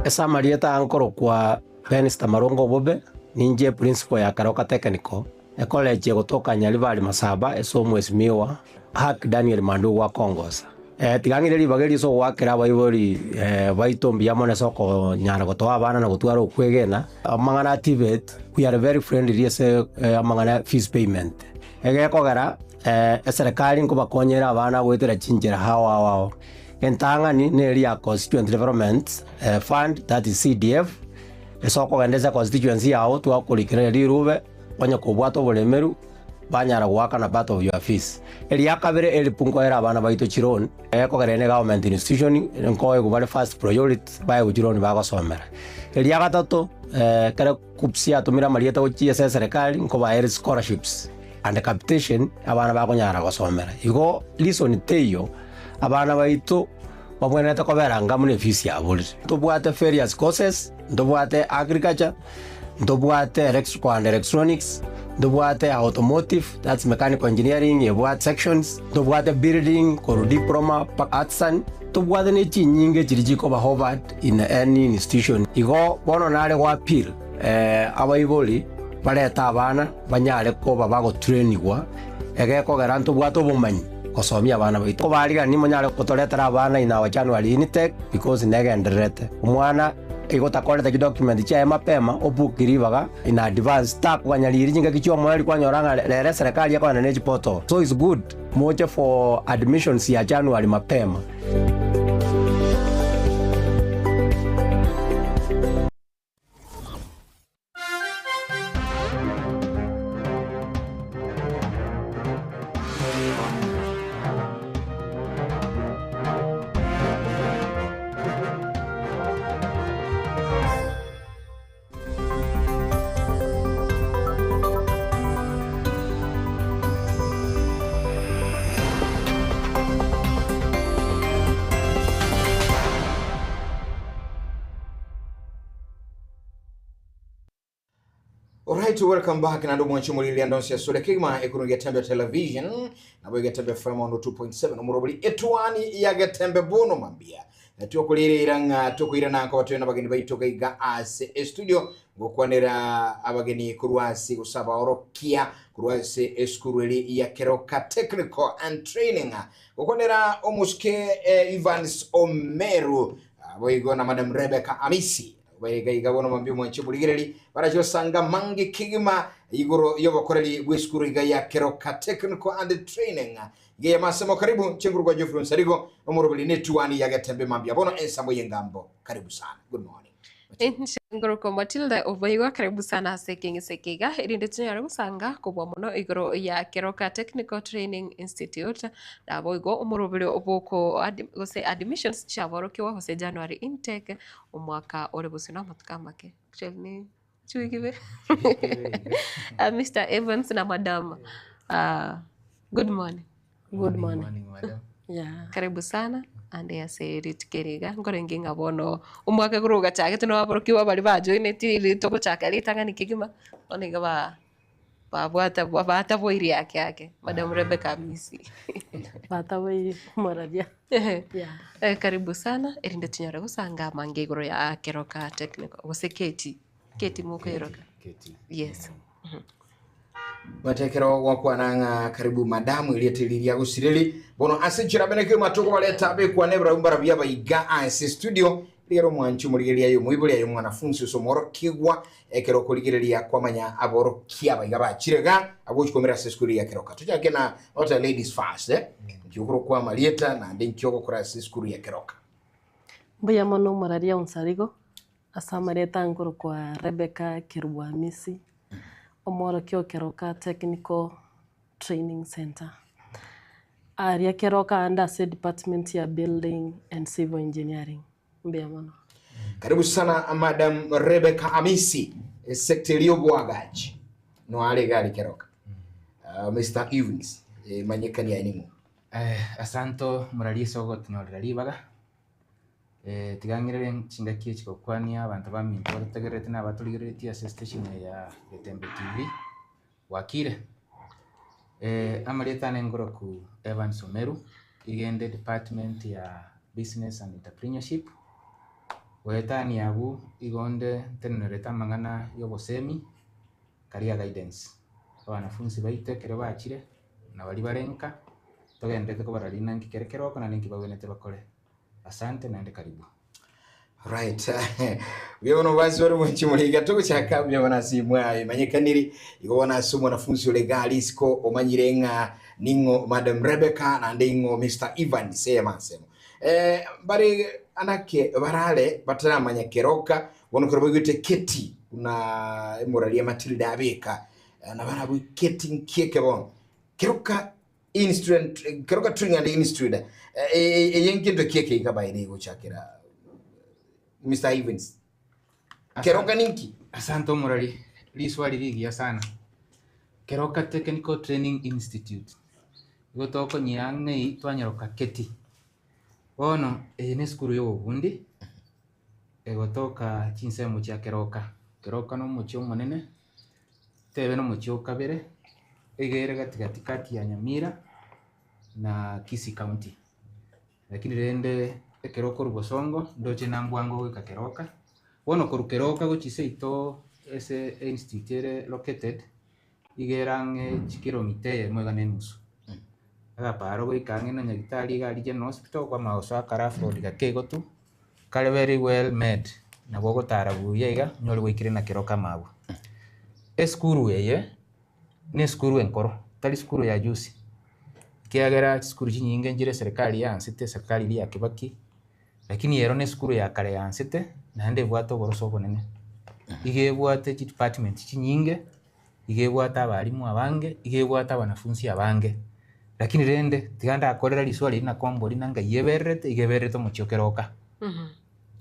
Ase amarieta aa nkorokwa Benster Marongo Obobe, ninche principal ya Keroka Technical, ecollege egotoka Nyaribari Masaba ase omwesimiwa Hack Daniel Mandugu akongosa. Tiga ng'ire ribaga eri ase ogoakera abaibori baito mbuya mono ase okonyara gotoa abana na gotwara okwegena, amang'ana a TVET, we are very friendly ase amang'ana ya fees payment. Egekogera eserekari nkobakonyera abana goetera chinchera ao ao ao. Entang'ani neri ya Constituent Development Fund, that is CDF, ase okogenda ase econstituency yao twakorikera rirube onye kobwate oboremeru banyara goakana part of your fees. Eria kabere help nkoera abana baito chiloan, ekogera ere ne government institution nkoegwa bare first priority baegwe chiloan bagosomera. Eria gatato ekero KUCCPS yatomire amarieta gochia ase eserekari nkobaere scholarships and capitation abana bakonyara gosomera. Igo reason teiyo abana baito babwenerete kobera anga buna efees yaborire. Ntobwate various courses, ntobwate agriculture, ntobwate electrical and electronics, ntobwate automotive, that's mechanical engineering ebwate sections, ntobwate building korwa diploma mpaka artisan, ntobwate ne chinyinge chiria chikoba hovered in any institution. Igo bono nare go appeal abaibori barete abana banyare koba bagotrainigwa egekogera ntobwate obomanyi gosomia abana baito. Kobarigani monyare gotoretera abana in our January intake because negendererete. Omwana igo takorete chidocument chiaye mapema obook ribaga in advance takoganya riria chingaki chiomoerio kwanyora ng'a rero eserekari ekogenda ne chiportal. So it's good moche for admissions ya January mapema. Alright, welcome back nando mwanchi muri lia ndonsi asore kigima ekuru Getembe Television nabo Getembe FM 102.7 omurobori etwani ya Getembe bono mambia tuokurire ng'a tukuira nako batwe nabageni baito gaiga ase estudio gokwanera abageni korwa ase gosaba orokia korwa ase esukuru eri ya Keroka Technical and Training gokwanera omosuke eh, Evans Omeru boigo na Madam Rebecca Amisi Baiga iga bono mambia omwanche omorigereri barache gosanga mange kegima igoro y'obokoreri bw'esukuru iga ya Keroka Technical and Training iga ya Masemo. Karibu chinguru kwa Geoffrey Onsarigo omoroberi netuani ya Getembe mambia bono ensambo y'engambo. Karibu sana. Good morning. Inche ngorokwa Matilda Oboigwa, karibu sana ase ekeng'ese eke iga, erinde tonyare gosanga kobua mono igoro ya Keroka Technical Training Institute, naboigo omoroberi bw'oko gose admissions chiaborokigwa gose January intake, Omwaka ore bosio namatuko amake. Actually ni chiwiki ibere. Uh, Mr. Evans na madam. Uh, good morning. Good morning. Morning, madam. Yeah. Karibu sana ande ase rituko eri iga nkorenge ng'a bono omwaka korwa ogachagete nababorokigwa baria bajoineti ritogochaka ritang'ani kegima bono iga ba Babwata bataboiri ake ake Madam Rebecca Amisi. Bataboiri omoraria. Yeah. Eh, karibu sana erinde tunyare gosanga amange igoro ya Keroka Technical gose KT. KT mokoiroka. KT. Yes. Bate ekero gwakwana ng'a karibu madamu erieta eri ria gosireri bono ase enchera bene kegima tokobareta bekwane ebirobu mbarabwo abaiga ase studio Rigera omwanchi omorigereria aye omoibori aye omwanafunsi ase omworokigwa, ekero okorigereria kwamanya aborokia abaiga bachire iga agochi komera ase esukuru ya Keroka. Tochake na ota ladies first eh. Nki okorokwa amarieta naende nki ogokora ase esukuru ya Keroka. Mbuya mono omoraria Onsarigo, ase amarieta nkorokwa Rebecca Kerubo Amisi, omworokia o Keroka Technical Training Centre. Aria Keroka ande ase edepartment ya Building and Civil Engineering. Mbuya mono. Karibu sana Madam Rebecca Amisi, sector y'obwagachi no are iga ari Keroka. Uh, Mr. Evans, eh, manyekani aye ning'o? Eh, asanto morari ase ogotonyorera ribaga, eh, tiga ng'irere chingaki echi gokwania abanto baminto batotegererete na abatorigereretie ase estation eye ya Getembe TV. Bwakire? Amarieta ane nkoroku Evans Omeru, iga inde department ya business and entrepreneurship, Goetania abwo igo onde ntenenerete amang'ana ya obosemi, career guidance. Abanafunsi baito ekero bachire, na baria bare nka, togenderete kobarora inaki kere keroko naende nki bagwenerete bakore. Asante naende karibu. Right. Buya bono bwansi ore mwanchi moriga togochaka buya bono ase imwe imanyekaniri igo bono ase omwanafunzi ore iga aria isiko omanyire ng'a ning'o Madam Rebecca naende ing'o Mr. Ivan sema nsemo. Eh, mbare anake barare bataramanya keroka bono kero baigwete keti buna emoraria Matilda abeka eh, nabarabwo keti nkieke bono keroka Institute keroka training and institute eye nkento ki eke iga baire gochakera Mr. Evans keroka ninki? Asante omorari, riswali rigiya sana. Keroka Technical Training Institute, igo tokonyia ang'e twanyaroka Keti. Bono eye ne esukuru ya obobundi egotoka chinsemo chia Keroka. Keroka na omochie omonene, tebe na omochie o kabere, iga ere gati gati kati ya Nyamira na Kisii County. Lakini rende ekero okorwa Bosongo ndoche nambwango goika Keroka, bono korwa Keroka gochia seito ase einstitute ere located, iga ere ang'e chikilomita eyemo iga na enusu. Agaparo goika ang'e na Nyagitari iga aria General Hospital kwamanya gosoa akarafu road gake igo tu, kare very well made, nabo ogotara buya iga onyore gwaikire na Keroka amo abwo. Esukuru eye, na esukuru enkoro, tari sukuru ya juzi, ekiagera chisukuru chinyinge nchire eserikari yansete, eserikari eria ya Kibaki, lakini ero na esukuru ya kare yansete, naende ebwate oboroso obonene. Iga ebwate chidepartment chinyinge, iga ebwate abalimu abange, iga ebwate abanafunsi abange, lakini rende tiga ndakorera riswali riria nakombori na ngai ebererete, iga ebererete omochie o Keroka.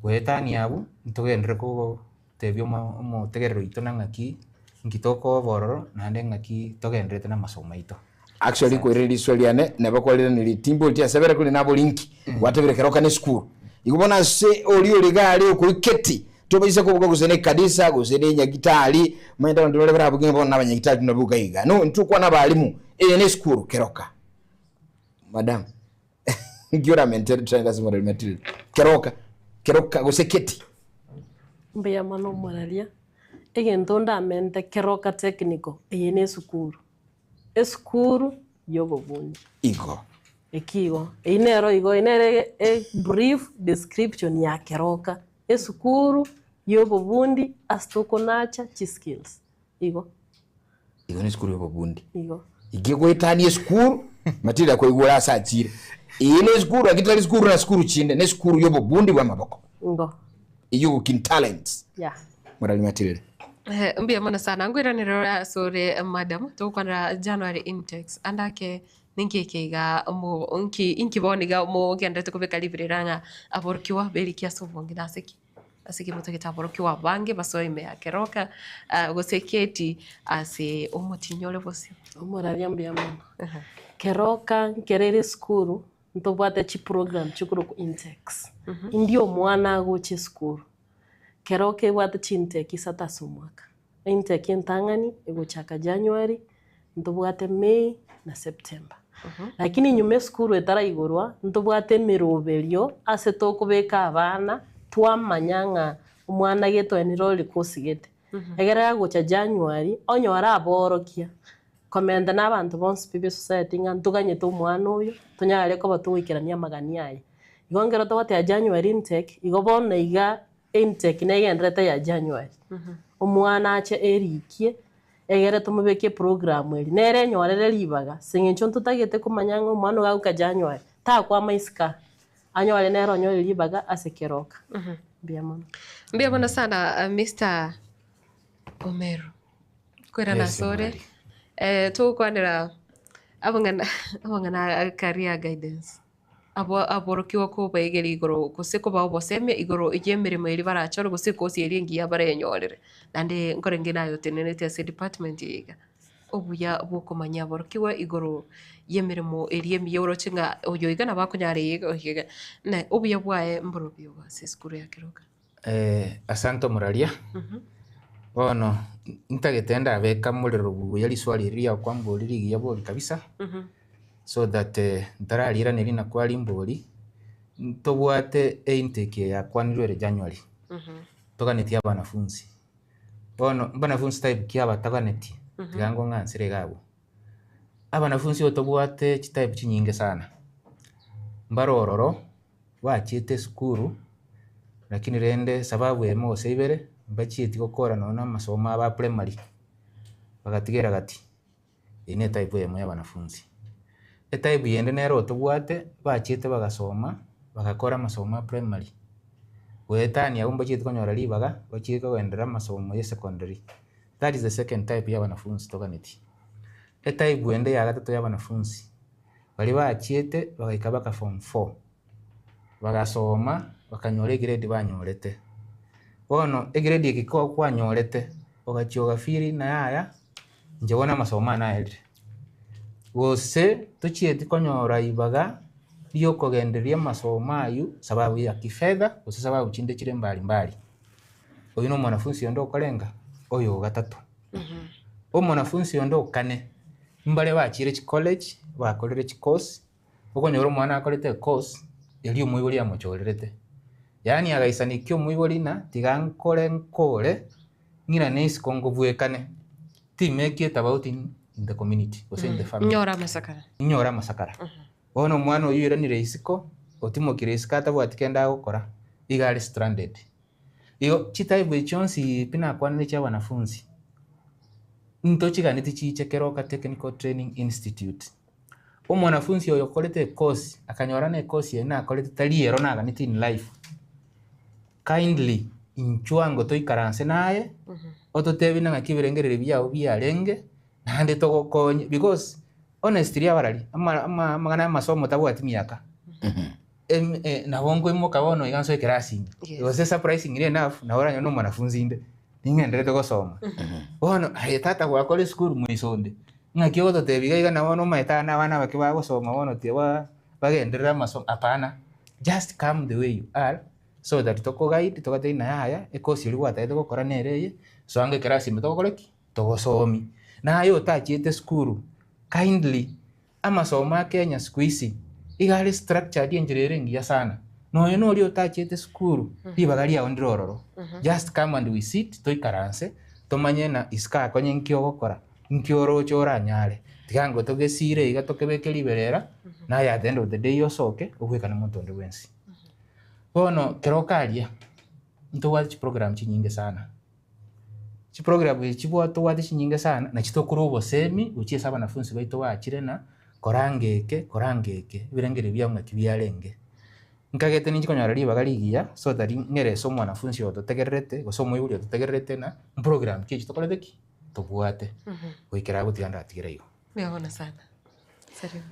Goetania abwo, ntogenderere kotebia omo omotegerero oito na ng'aki, nki tokoba ororo, naende ng'aki togendererete na amasomo aito. Actually koirera riswali riane neba kwariraneria timboreti ase bere kore nabori nki gwatebire keroka ne esukuru igo bono ase oria ore iga aria okoiketi tobaisa kobuga gose ne ekanisa gose ne enyagitari omanyete abanto baria barabuge ng'a bono nabanyagitari tinabuga iga no intwe okwana abalimu eye ne esukuru keroka madam nki oramentere toraende ase omoreri Matilda keroka keroka gose keti. Mbuya mono omoraria, egento ndamente keroka technical eye ne esukuru. Esukuru y'obobundi. Igo. Eki igo. Eyio nero igo, eyio nere e brief description ya keroka. Esukuru y'obobundi ase tokonacha chiskills. Igo. Igo ne esukuru y'obobundi. Igo. Inki egoetania esukuru, Matilda koigwa ore ase achire. Eye ne esukuru lakini tari sukuru na sukuru chinde, ne esukuru y'obobundi bw'amaboko. Igo. Eyio ogokin talents. Yeah. Morari Matilda. Mbuya mono sana nkoiranera ore ase ore madam togokwanera January intakes ande ake ninki eke iga mo nki inki bono iga mogenderete kobeka riberera ng'a aborokigwa beriki ase obonge na ase ki? Ase ki motagete aborokigwa abange basoe ime ya keroka gose keti ase omotinyi ore bosio? Omoraria mbuya mono. Keroka nkere ere esukuru ntobwate chiprogram chikorokwa intakes. India omwana agocha esukuru. Kero kebwate chintake isato ase omwaka, intake entang'ani egochaka January, ntobwate May na September. Lakini nyuma esukuru etaraigorwa, ntobwate emeroberio ase tokobeka abana twamanya ng'a omwana gete oye nere ore course gete. Ekero agocha January, onyore aborokia, komenta na abanto bonsi pi be society ng'a ntoganyete omwana oyo, tonyare koba togoikerania amagani aye. Igo nkero togoteba January intake, igo bono iga intake negenderete ya January. Omwana ache erikie, egere tomobeke eprogram eria, nere enyorere ribaga, ase eng'encho ntotagete komanya ng'a omwana oyo agoika January, takwama isiko aa, anyore nere onyore ribaga ase keroka. Mbuya mono. Mbuya mono sana Mister Omeru. Koirana Yes, ase ore, Mary. togokwanera amang'ana amang'ana a career guidance. Abo aborokigwa kobaegeria igoro gose kobaa obosemia igoro y'emeremo eria barachore gose ekosi eria engiya barenyorere. Naende nkorenge naye otenenerete ase edepartment eye iga, obuya bwa okomanya aborokigwa igoro y'emeremo eria emiya oroche ng'a oyo iga nabo akonyara eye iga oyo iga, na obuya bwaye mborobio ase esukuru ya Keroka. Asante omoraria, bono ntagete ndabeka morero buya riswali riria riakwambori rigiya bori kabisa. So that ntarariiraneria na kwarimbori, ntobwate eintake eye yakwanirwe ere January. Toganetie abanafunzi. Bono mbanafunzi type ki aba toganetie? Tiga ngong'ansere iga abwo. Abanafunzi oyo tobwate chitype chinyinge sana, mbare ororo, bachiete esukuru, lakini rende sababu eyemo gose ibere, mbachieti gokora nonye na amasomo abo a primary, bagatigera gati. Eyio na etype eyemo ya abanafunzi. Etype yende nere otobwate, bachiete bagasoma, bagakora amasomo a primary, goetania abwo mbachieti konyora ribaga, bachie kogenderera amasomo ya esecondary. That is the second type ya abanafunzi toganetie. Etype ende ya gatato ya abanafunzi, baria bachiete bagaika mpaka form four, bagasoma bakanyora egrade banyorete. Bono egrade eke ko kwanyorete, ogachia ogafeel ng'a yaya, inche bono amasomo ane aerire. Gose tochieti konyora ribaga riokogendereria amasomo aywo sababu ya kifedha gose sababu chinde chire mbali mbali. Oyio na omwanafunsi onde okorenga oyo ogatato. Omwanafunsi onde okane, mbare bachire chicollege bakorire chicourse, okonyora omwana akorete ecourse eria omoibori amochorerete. Yaani agaisanikia omoibori ng'a tiga nkore nkore ng'irane isiko nkobwekane, timake it about in the community gose in the family. Nyora amasakara. Inyore amasakara. Bono omwana oyio oiranire isiko, otimokire isiko atabwati kende agokora, iga are stranded. Igo chitype echi chionsi pi nakwanire chia wanafunzi, ntochiganeti chiche Keroka Technical Training Institute. Omwanafunzi oyo okorete ecourse, akanyora na ecourse eye nakorete tari ero naganeti in life, kindly inchuo ango toikaranse naye, ototebie nang'aki ebirengererio biago biarenge, naende togokonye because honestly abarari, ama- ama- amang'ana ya amasomo tabwati miaka. Em- eh, nabo nkoimoka bono iga nsoe ekerasi ime, Yes. gose surprisingly enough, nabo oranyore na omwanafunzi inde, ning'enderete gosoma. Bono aye tata gwakora esukuru moiso onde, ng'aki ogototebia iga iga na bono omanyete aa na abana abake bagosoma bono tiga bagenderere amasomo, hapana, just come the way you are, so that tokoguide togotebi ng'a yaya, ecourse eria gwatagete gokora nere eye, soa ango ekerasi ime togokora ki? Togosomi. Naye otachiete esukuru, kindly, amasomo a Kenya siku hizi, iga are structured enchera ere engiya sana. Nonya na oria otachiete esukuru, ribaga riao ndire ororo. Just come and we sit, toikaranse, tomanye ng'a isiko akonye nki ogokora, nki oroche oranyare. Tiga ngo togesire iga tokebeke riberera, naye at the end of the day osoke, obwekane monto onde bwensi. Bono kero okaria, ntobwate chiprogram chinyinge sana. Chiprogram echi chibwate tobwate chinyinge sana, nachi tokorwa obosemi gochia ase abanafunsi baito bachire na koranga eke koranga eke, ebirengererio biabo ng'aki biarenge. Nkagete ninche konyora ribaga rigiya so that ng'erese omwanafunsi oyo ototegererete gose omoibori ototegererete ng'a mprogram ki echi tokorete ki? Tobwate. Goikera abwo tiga ndatigere igo. Mbuya mono sana. Salimu.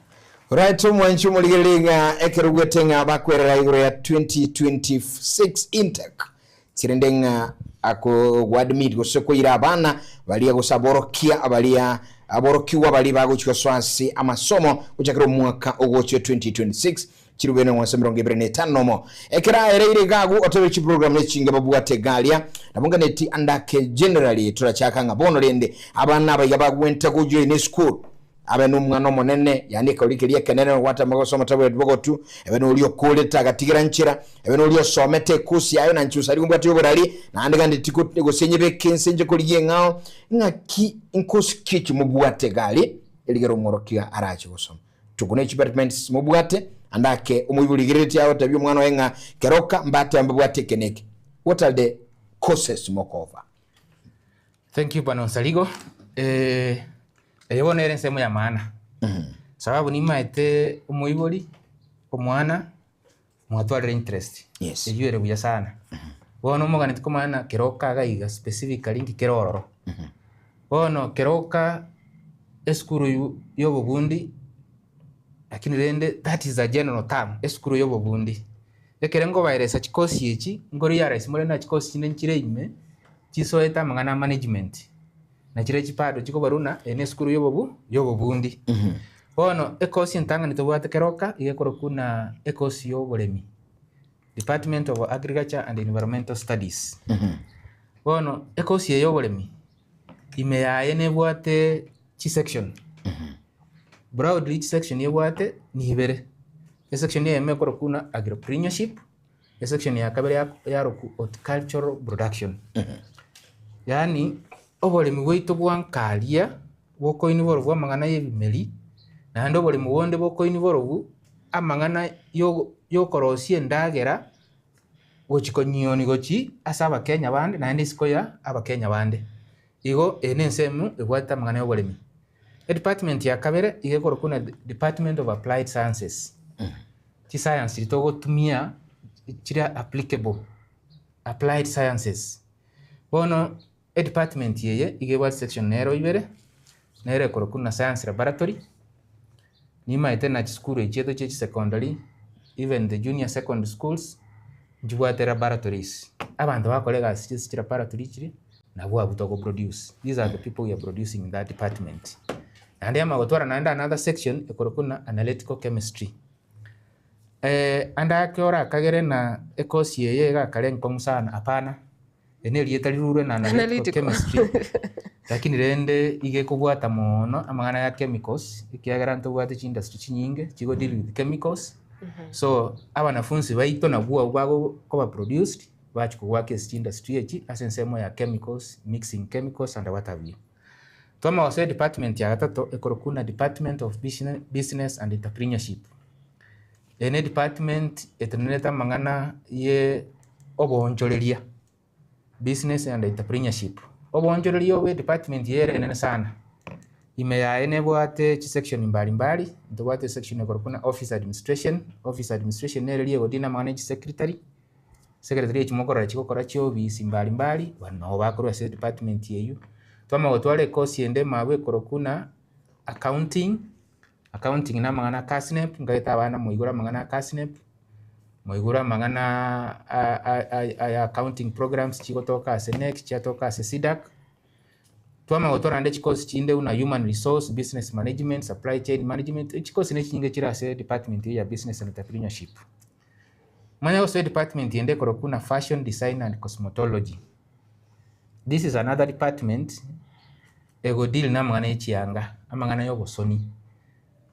Right omwanchi omorigereria ng'a ekero ogwete ng'a bakwerera igoro ya 2026 intake chirende ng'a ako gwadmit gose koira abana baria gose aborokia baria aborokigwa baria bagochia gosoa ase amasomo gochakera omwaka ogochia 2026 Chirubene onse 25 nomo. Ekero aereire iga agwo otebe chiprogram nechinge babwate iga aria. Nabo nganeti ande ake generally torachaka ng'a bono rende abana aba iga bagwenta gojoin eschool. Abe nomwana omonene yaani ekeroria keria ekenene ogwatama gosoma tabwati bogotu, ebe noria okorete agatigera nchera, ebe noria osomete ecourse yaye na nchusa aria mbwate oborari naende gandeti gose nyebeke inse nche korigia eng'ao ng'aki nkosi ki echi mobwate iga aria erigere omworokia arache gosoma. Tuku ne chidepartments mobwate, ande ake omoibori rigereretie agotebia omwana oye ng'a keroka mbate mbabwate eke na eke. What are the courses mokoba? Thank you Bwana Onsarigo. Eh, eye bono ere ensemo ya maana. Sababu nimaete omoibori, omwana, mwatwarire interest. Yes. Eywo ere buya sana. Bono omoganeti komanya ng'a keroka iga iga specifically nki kere ororo. Bono keroka esukuru yu ya obobundi lakini rende that is a general term, esukuru ya obobundi. Ekere nkobaeresa chikosi echi, nkorealize more ng'a chikosi chinde nchire ime, chisoete amang'ana a management. Na chiria bado chikobarwa ng'a eye na esukuru ya obobu ya obobundi. Bono ekosi entang'ani tobwate keroka iga ekorokwa ng'a ekosi ya oboremi, Department of Agriculture and Environmental Studies. Bono ekosi eye ya oboremi, ime yaye nebwate chisection, broadly chisection ebwate ni ibere, esection eyemo ekorokwa ng'a agripreneurship. Esection ya kabere ya yarokwa horticultural production. Yaani oboremi bwaito bwa nkaria bokoinwa borobwo amang'ana ya ebimeri, naende oboremi bonde bokoinwa borobwo amang'ana yogo yokorosia endagera gochi konyioni gochi ase abakenya bande naende isiko ya abakenya bande. Igo eye na ensemo ebwate amang'ana ya oboremi. Edepartment ya kabere iga ekorokwa buna department of applied sciences, chiscience chiria togotumia chire applicable, applied sciences. Bono edepartment eye iga ebwate section nero ibere, nere ekorokwa buna science laboratory, nimaete na chisukuru echi chiaito chia chisecondary, even the junior secondary schools, nchibwate laboratories. Abanto bagokora egasi ase chilaboratory chiria, nabwo abwo togo produce, these are the people we are producing in that department. Naende yamanya gotwara naende another section ekorokwa buna analytical chemistry. Ande ake orakagere na ecourse eye iga kare enkong'u sana, hapana, eri na erieta rirurwe na analytical Analytical. chemistry, lakini rende iga ekobwata mono amang'ana ya chemicals, ekiagera ntobwate chiindustry chinyinge chigo deal with chemicals, so abanafunsi baito nabwo abwo bago koba produced, bachia kogwaka ase chiindustry echi ase ensemo ya chemicals, mixing chemicals and what have you. Twamanya gose edepartment ya gatato ekorokwa buna department of business and entrepreneurship. Eye ne edepartment etenenerete amang'ana ye oboonchoreria, business and entrepreneurship. Oboonchoreria obo edepartment eye ere enene sana, ime yaye nebwate chisection mbali mbali, ntobwate esection ekorokwa buna office administration, office administration nere riria egodina amang'ana ya chisecretary, Secretary echi mokorora chigokora chiobisi mbali mbali, bono nabo bakorwa ase edepartment eywo. Twamanya gotwara ecourse ende mabwo ekorokwa buna accounting, accounting na amang'ana a KASNEB, nkaete abana moigure amang'ana a KASNEB, moigure amang'ana aya accounting programs chigotoka ase KNEC, chiatoka ase SIDAC. Twamanya gotwara naende chicourse chinde buna human resource, business management, supply chain management, chicourse ne chinyinge chire ase edepartment eye ya business and entrepreneurship. Manya gose edepartment ende ekorokwa buna fashion design and cosmetology. This is another department ego deal na amang'ana ya chianga, amang'ana ya obosoni,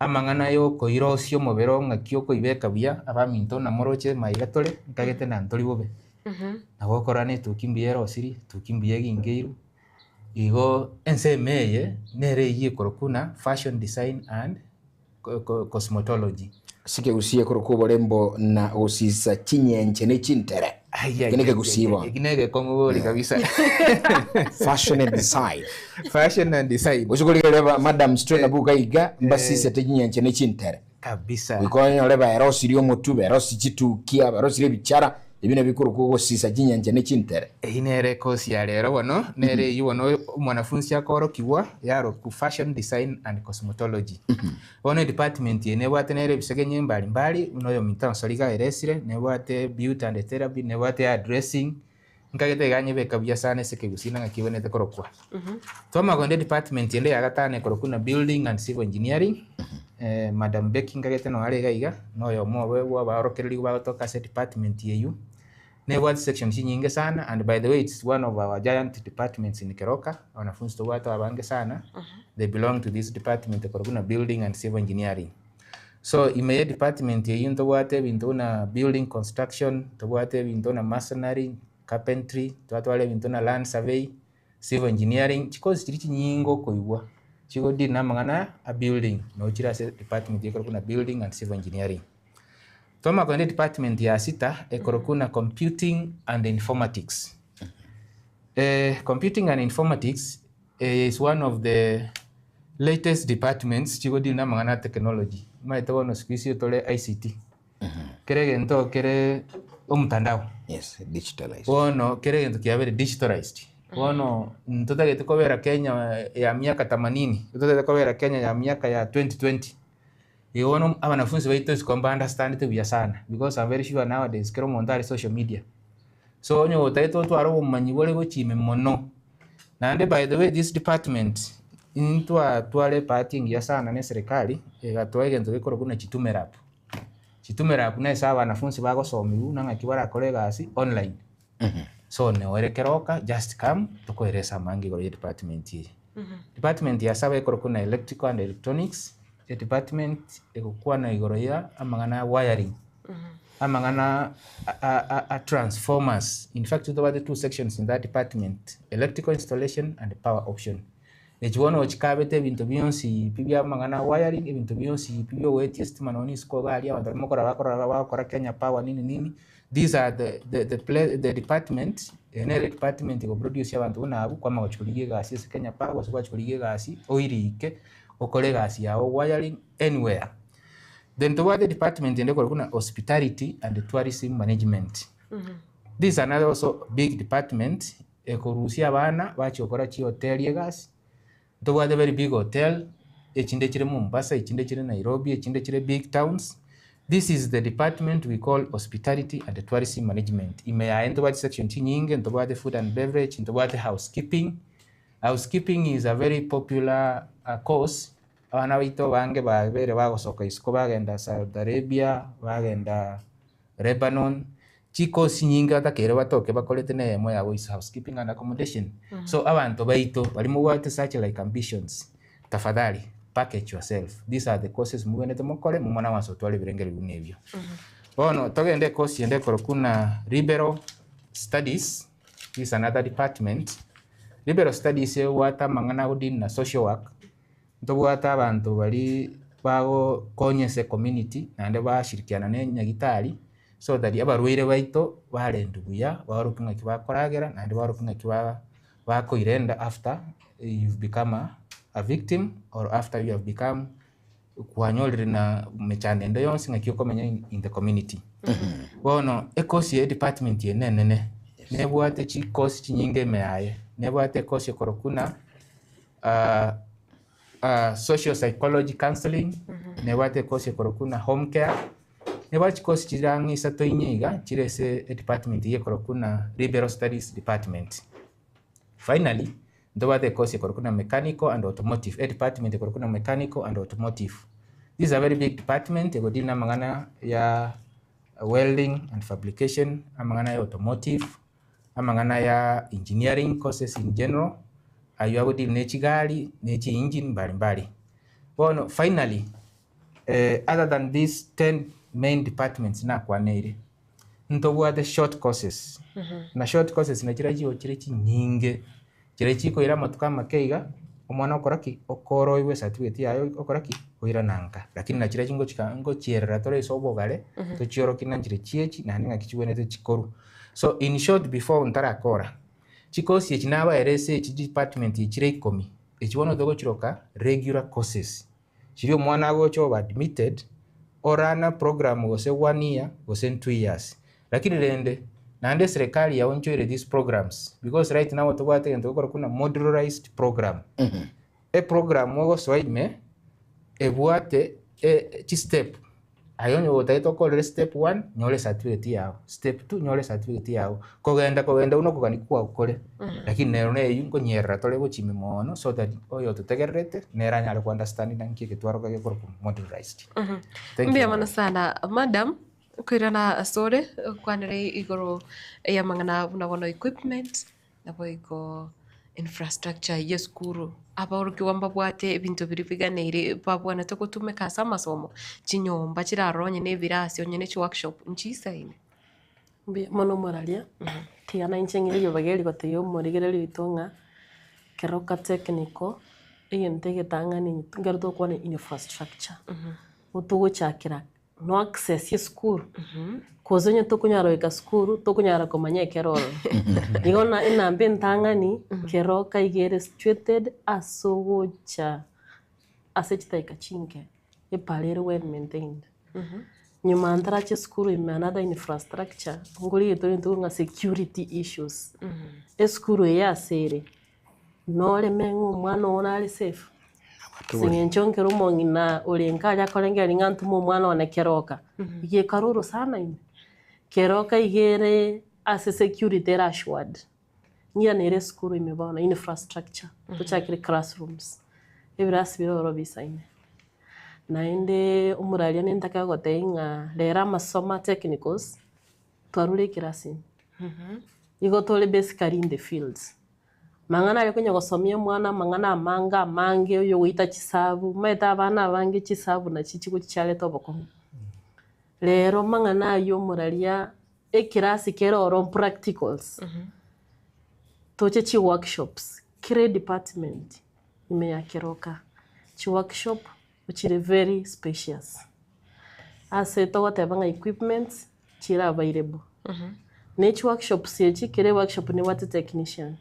amang'ana ya okoirosia omobere oo ng'aki okoibeka buya, abaminto buna moroche maiga tore, ntagete na ntori bobe. Nabo okorora na etuki mbuya erosirie, etuki mbuya egingeirwe, igo ensemo eye nere eywo ekorokwa buna fashion design and cosmetology. Ase ekegusii ekorokwa oborembo na gosisa chinyenche ne chintere. Eki nekegusii bono. Eki negekong'u bori kabisa. Fashion and design. Fashion and design. Gose korigereria ba madams tore nabwo iga iga mbasisete chinyenche ne chintere. Kabisa. Goika onyore baerosirie omotwe, baerosirie chitukia, baerosirie ebichara, ebi nabio bikorokwa ogosisa chinyenche ne chintere. Eyio nere ekosi ya rero bono, nere eyio bono omwanafunsi akoorokigwa yarokwa Fashion Design and Cosmetology. Bono edepartment eye nebwate nere ebisegenye mbali mbali, buna oyominto Ansori iga aeresire, nebwate beauty and therapy, nebwate hair dressing, nkagete iga nyebeka buya sana ase ekegusii nang'aki ebwenerete korokwa. Twamanya kogenda edepartment ende ya gatano ekorokwa buna Building and Civil Engineering, Madam Becky nkagete noo are iga iga, na oyomo obo bwa abaorokereriwa bagotoka ase edepartment eywo. Nebwate section chinyinge sana and by the way it's one of our giant departments in Keroka, wanafunzi tobwate abange sana, they belong to this department ekorokwa buna building and civil engineering. So ime ye department eywo ntobwate ebinto buna building construction, ntobwate ebinto buna masonry, carpentry, twatwara ebinto buna land survey, civil engineering, chikosi chiria chinyinge okoigwa chigo deal na amang'ana a building nabo chire ase department ekorokwa buna building and civil engineering. Twamanya kogenda edepartment ya sita ekorokwa buna computing and informatics. Computing and informatics eye is one of the latest departments chigo deal na amang'ana a technology. Omanyete bono siku hizi tore ICT, kera egento kere omotandao. Yes, digitalized. Bono kera egento kiabeire digitalized. Bono ntotagete kobera Kenya ya miaka themanini, ntotagete kobera Kenya ya miaka ya 2020. Igo bono abanafunsi baito isiko mba understandete buya sana because I'm very sure nowadays kera omonto are social media. So onye otagete otware obomanyi bore gochia ime mono, naende by the way this department ntwatware ebahati engiya sana na eserekari egatoa egento gekorokwa buna Jitume Lab. Jitume Lab nase abanafunsi bagosomiwa na ng'aki barakore egasi online. So noere keroka just come tokoeresa amange igoro ya edepartment eye. Department ya saba ekorokwa buna electrical and electronics, edepartment egokwana igoro ya amang'ana a wiring. Amang'ana a a transformers, in fact ntobwate two sections in that department, electrical installation and power option. Echi bono ochikabete ebinto bionsi pi bia amang'ana a wiring, ebinto bionsi pi bia ogoetia estima nonye isiko iga aria abanto baria mokorora bakorora bagokora Kenya Power nini nini, these are the the the pla the department, eye nere edepartment ego produce abanto buna abwo kwamanya gochia korigia egasi ase Kenya Power gose gwachia korigia egasi oirike okore egasi yago wiring anywhere. Then tobwate department ende ekorokwa buna hospitality and tourism management. This is another also big department ekorusia abana bachia gokora chihoteli egasi, ntobwate very big hotel, echinde chire Mombasa, echinde chire Nairobi, echinde chire big towns. This is the department we call hospitality and tourism management. Ime yaye ntobwate chisection chinyinge, ntobwate food and beverage, ntobwate housekeeping. Housekeeping is a very popular course Abana baito abange babeire bagosoka isiko bagenda Saudi Arabia, bagenda Lebanon, chikosi chinyinge batakeire batoke bakorete na eyemo yabo is housekeeping and accommodation. So abanto baito baria mobwate such like ambitions, tafadhali package yourself, these are the courses mobwenerete mokore momanye goansa gotwara ebirengererio buna ebio. Bono togende ecourse ende ekorokwa buna liberal studies, this is another department. Liberal studies ebwate amang'ana agodeal na social work, Ntobwate abanto baria bagokonya ase ecommunity naende bashirikiana na enyagitari so that abarwaire baito barendwe buya, baorokie ng'aki bakoragera naende baorokie ng'aki ba bakoirenda after you've become a a victim or after you have become kwanyorire na mechando ende yonsi ng'aki okomenya in the community. Bono ecourse ya edepartment eye nenene, nebwate chicourse chinyinge ime yaye, nebwate ecourse ekorokwa buna. social psychology counselling, nebwate ecourse ekorokwa buna home care, nebwate chicourse chire ang'e isato inye iga chire ase edepartment eywo ekorokwa buna liberal studies department. Finally, ntobwate ecourse ekorokwa buna mechanical and automotive, edepartment ekorokwa buna mechanical and automotive. This is a very big department egodeal na amang'ana ya welding and fabrication, amang'ana ya automotive. amang'ana ya engineering courses in general, aywo agodeal ne chigari, ne chi engine mbari mbari. Bono finally, other than these 10 main departments nakwaneire, ntobwate short courses, na short courses nachiria chigochire chinyinge, chiria chikoira amatuko amake iga, omwana okora ki? Okora oigwe ecertificate yaye okora ki? Oirana nka. Lakini nachiria ngochika ngochierera tore ase obogare, tochiorokie ng'a nchire chiechi naende ng'aki chibwenerete chikorwa. So in short before ntarakora, chikosi echi nabaere ase echi department echi chire ikomi, echi bono togochiroka regular courses, chiria omwana agocha oba admitted, orana program gose one year gose two years. Lakini rende, naende eserekari yaonchoire these programs because right now tobwate egento gekorokwa buna modularized program. Eprogram ogosoa ime ebwate chistep, aye onye otagete okorere step one, nyora ecertificate yago, step two nyora ecertificate yago, kogenda kogenda buna okogania kwago kore, lakini nero neywo nkonyerera tore gochia ime mono so that oyototegererete nere anyare ko understand naki egetwaro gekorokwa modularized. Thank you. Mbuya mono sana madam, koirana asore okwanere igoro y'amang'ana buna bono equipment Naboigo infrastructure y'esukuru, aborokigwa mbabwate ebinto biria biganeire babwenerete gotumeka ase amasomo, chinyomba chiraroro onye na ebirasi onye na chiworkshop nchisaine. Mbuya mono omoraria, tiga nainche ng'ire ribaga eri gotebia omorigereria oito ng'a, Keroka Technical, egento egetang'ani ekero togokwana infrastructure, gotogochakera No access esukuru, cause onye tokonyara goika sukuru tokonyara komanya ekero ororo. Igo na enamba entang'ani kero kaiga ere situated ase ogocha ase chidakika chinke, epara ere well maintained. Nyuma ntarache esukuru ime another infrastructure, nkorigereria tore intwe ng'a security issues. Esukuru eye ase ere, Noreme ng'a omwana oo nare safe? Ase eng'encho nkere omong'ina orenge aria akorengereria ng'a ntume omwana one keroka, gekare orosana ime. Keroka iga ere ase security ere assured. Ng'ira nere esukuru ime bono, infrastructure, tochakere classrooms, ebirasi bire ororo bisaine. Naende omoraria nintake gogotebia ng'a rero amasomo a technicals, twarure ekerasi ime. Igo tore basically in the fields. Mang'ana aria konya gosomia omwana amang'ana amange amange oyogoita chisabu, omanyete abana abange chisabu nachi chigochi chiareta obokong'u. Rero mang'ana aywo omoraria ekerasi kere oro practicals, toche chiworkshops kera edepartment ime ya Keroka, chiworkshop chire very spacious. Ase togoteba ng'a equipments chire available. Na echiworkshops echi, kera eworkshop nebwate technician.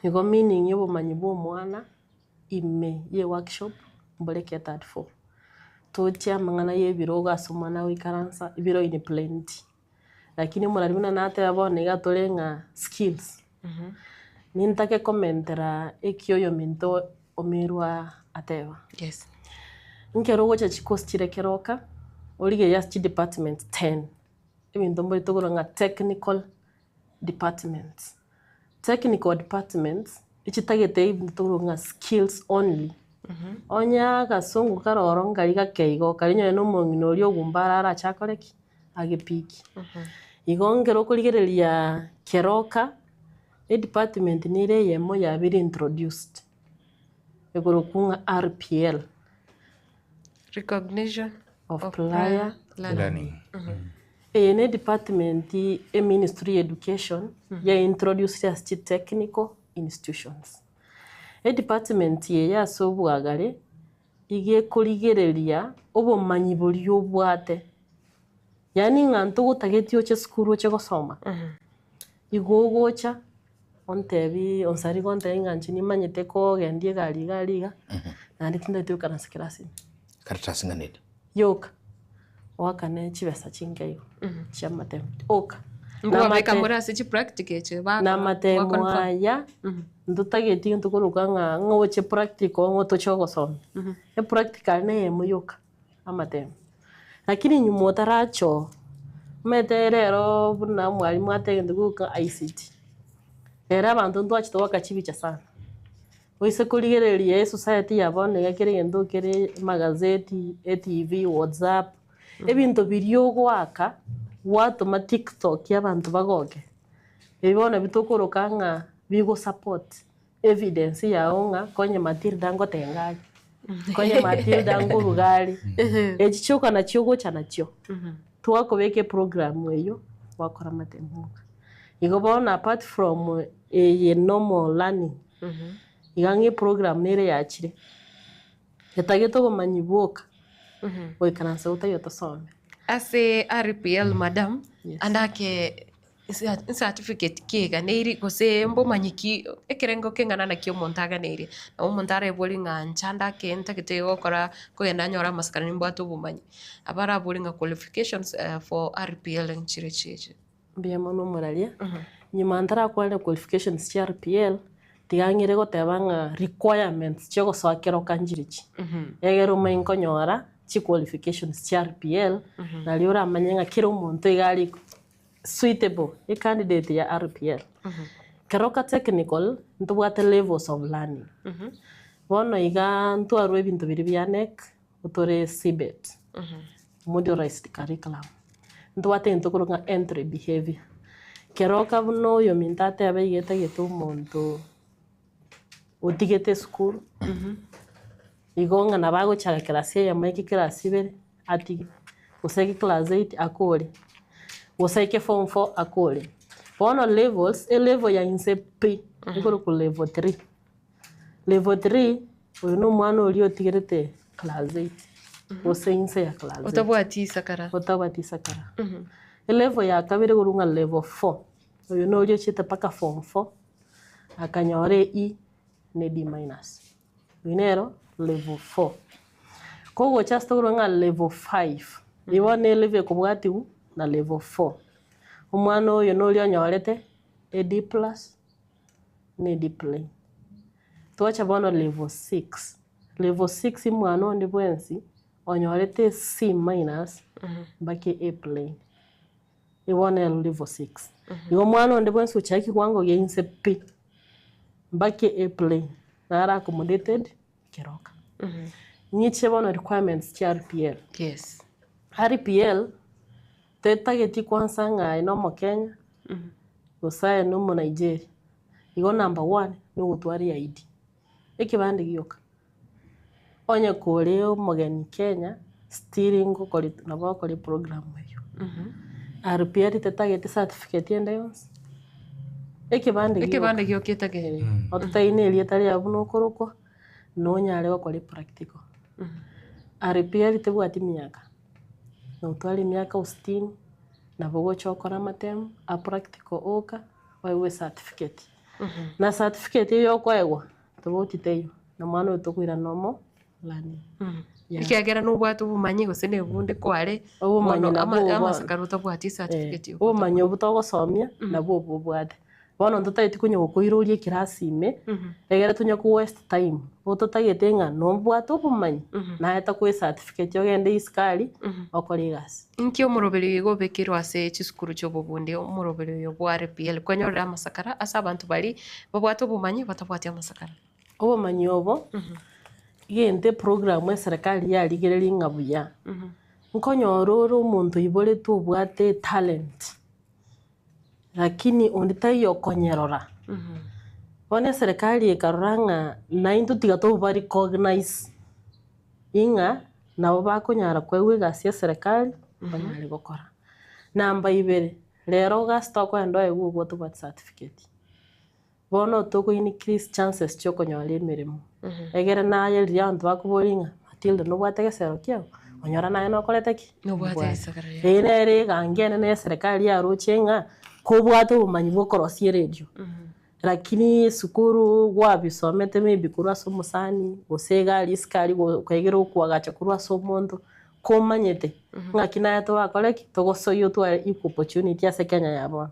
Igo meaning ya obomanyi bwa omwana ime ye workshop mbore catered for. Toche amang'ana ya ebirogo ase omwana agoikaransa, ebiro in plenty. Lakini omorari buna nateba bono iga tore ng'a skills, nintake komentera eki oyominto omerwa ateba. Yes. Nkero ogocha chikosi chire keroka, origereria ase chidepartment ten, ebinto mbori tokoroka ng'a technical departments. Technical departments, echitagete ebinto tokoroka ng'a skills only. Onye agasongo kare oro nkari gake igo, kare onye na omong'ina oria ogumba arare ache akore ki? Agepiki. Igo nkero okorigereria keroka, edepartment nere eyemo yabeire introduced, ekorokwa ng'a RPL. Recognition Of of prior prior learning. Learning. Eye ne edepartment e ministry ya education ya introduced ase chi technical institutions. Edepartment eye ase obwagare iga ekorigereria obomanyi boria obwate, yaani ng'a ntogotageti oche esukuru oche gosoma, igo ogocha ontebi onsarigo ontebi ng'a inche nimanyete kogendia egari iga aria iga, naende tintageti goikaransa ekerasi ime. Karatasi ng'a nere. Yoka, oakane chibesa chinke igo chiamatemo, oka. Nkobabeka more ase chipractical echi ba Na amatemo baconfirm. aya, ntotageti gento koroka ng'a ng'a oche practical ng'a otoche ogosoma. Epractical na eyemo yoka, amatemo. Lakini nyuma otaracha oo, omanyete rero buna omwalimu ateba egento gioka ICT, rero abanto ntwachete goaka chibicha sana. Oise korigereria esociety ya bono iga kera egento kere amagazeti, etv, whatsapp, ebinto biria ogoaka gwatoma tiktok abanto bagoke, ebi bono nabio tokoroka ng'a bigosupport evidence yago ng'a konye Matilda ngotenga are, konye Matilda ngoruga are, echi chioka nachio ogocha nachio, twakobeka eprogram eywo gwakora amatemo oka. Igo bono apart from eye normal learning, iga ng'a eprogram nere yachire, etagete obomanyi bwoka, goikaransa gotaiyo tosome. Ase RPL madam, Yes. ande ake certificate ki eganeiri gose mbomanyi ki ekerengo keng'ana naki omonto aganeirie. Nabo omonto arebori ng'a inche ande ake ntagete gokora kogenda nyore amasikani nimbwate obomanyi. Nabo arabori ng'a qualifications for RPL nchire chiache. Mbuya mono omoraria, nyuma ntarakwane qualifications chia RPL, tiga ng'ire goteba ng'a requirements chia ogosoa keroka nchire echi. Egere omanye nkonyora chiqualifications chia RPL, nario oramanye ng'a kera omonto iga are suitable, ecandidate ya RPL. Keroka technical, ntobwate levels of learning. Bono igaa ntwarwa ebinto biria bia KNEC, otore CBET, modularized curriculum. Ntobwate egento tokorwa ng'a entry behaviour. Keroka buna oyominto ateba iga etagete omonto otigete esukuru, igo ng'a nabo agochaka class eyemo aike class ibere atige, gose aike class eight akore, gose aike form four akore. Bono levels, elevel ya inse pi, ekorokwa level three. Level 3, oyo na omwana oria otigerete class 8, gose inse ya class 8. Otabwati isakara. Otabwati isakara. Elevel ya kabere korwa ng'a level 4, oyo na oria ochiete mpaka form 4, akanyora e E na e D minus. Oyio nero level 4. Kogocha ase tokorwa ng'a level 5, eyio bono na elevel ekobwatiwu na level 4. Omwana oyo na oria onyorete e D plus, ne deplane. Twacha bono level 6, level 6 mwana onde bwensi onyorete C minus mpaka A plane, igo bono ero level 6. Igo omwana onde bwensi gochia ekiwango gia inse pi, mpaka A plane, naro accommodated keroka. Ng'iche bono requirements chia RPL. Yes. RPL, tetageti kwansa ng'a aye na omokenya, gose aye na omonigeria. Igo number one, na ogotwara eID, ekebande gioka. Onye kore omogeni Kenya, Still ngokori nabo ogokora eprogram eywo. RPL tetageti certificate ende yonsi, ekebande gioka. Ekebande gioka etagete. Ototebi na erieta riago buna okorokwa, nonyare gokora epractical. RPL tebwati miaka, notware emiaka o sitini, nabo ogocha okore amatemu a practical oka, oegwe ecertificate. Na certificate eywo okoegwa, tobauti teiyo, na omwana oyo tokoirana omo learning. Yeah. Ekiagera nobwate obomanyi gose na ebunde kware, Obomanyi bono nabwo obo. amasakara otabwati ecertificate Eh, obomanyi obwo togosomia, nabwo obwo obwate. Bono ntotageti konya gokoiroria ekerasi ime, egere tonya ko waste time, bo totagete ng'a nobwate obomanyi, naye tokoe ecertificate ogende isiko aria, okore egasi. Inki omoroberi oyo iga obekeirwe ase chisukuru chi'obobundi, omoroberi oyo bwa RPL, kwanyorire amasakara ase abanto baria babwate obomanyi batabwati amasakara? Obomanyi obo, gento eprogram eserekari yarigereria ng'a buya, nkonyora ore omonto oiboretwe obwate etalent, lakini onde taiyo okonyerora. Bono eserekari ekarora ng'a naintwe tiga toba recognize ing'a nabo bakonyara koegwa egasi ya eserekari, banyare gokora. Namba ibere, rero gasi tokoenda oegwe obwo tobwati certificate. Bono toko increase chances chiokonyora emeremo, egere naye riria abanto bakoboria ng'a Matilda nobwate egesero kiago? Onyora naye nokorete ki? Nobwate Nobwate. egesero kiago. Eye nere egangi enene ya eserekari yaroche ng'a kobwate obomanyi bwa okorosia eredio, lakini esukuru gwabisomete maybe korwa ase omosani, gose egari isiko aria kwegera okoagacha korwa ase omonto, komanyete ng'aki naye torakore ki? Togosoyia otware equal opportunity ase Kenya ya bono.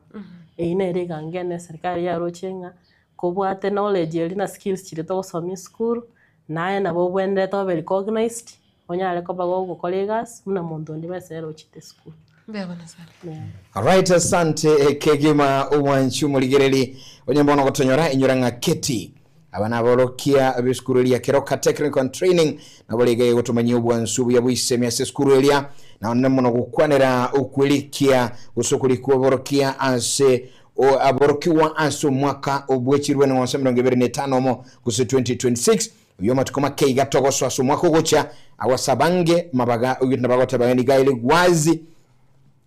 Eyio nere egango ene eserikari yaroche ng'a kobwate knowledge eria na skills chiria togosomia esukuru, naye nabo obwenerete obe recognized, onyare koba gogokora egasi buna monto onde bwensi nere ochete esukuru. Mbuya mono sana. Yeah. Alright, asante kegima omwanchi omorigereri onye mbono gotonyora inyora ng'a Keti Aba naborokia b'esukuru eria Keroka Technical and Training nabo riga egotomanyia obwansu obuya bw'isemi ase esukuru eria na onde mono gokwanera okwerikia gose okorikwa oborokia ase aborokigwa ase omwaka obwechirwe neng'onse 25 omo gose 2026 oyio amatuko make iga togosoa ase omwaka ogocha agwo ase abange mabaga oyio nabagoteba ng'a niga ere gwazi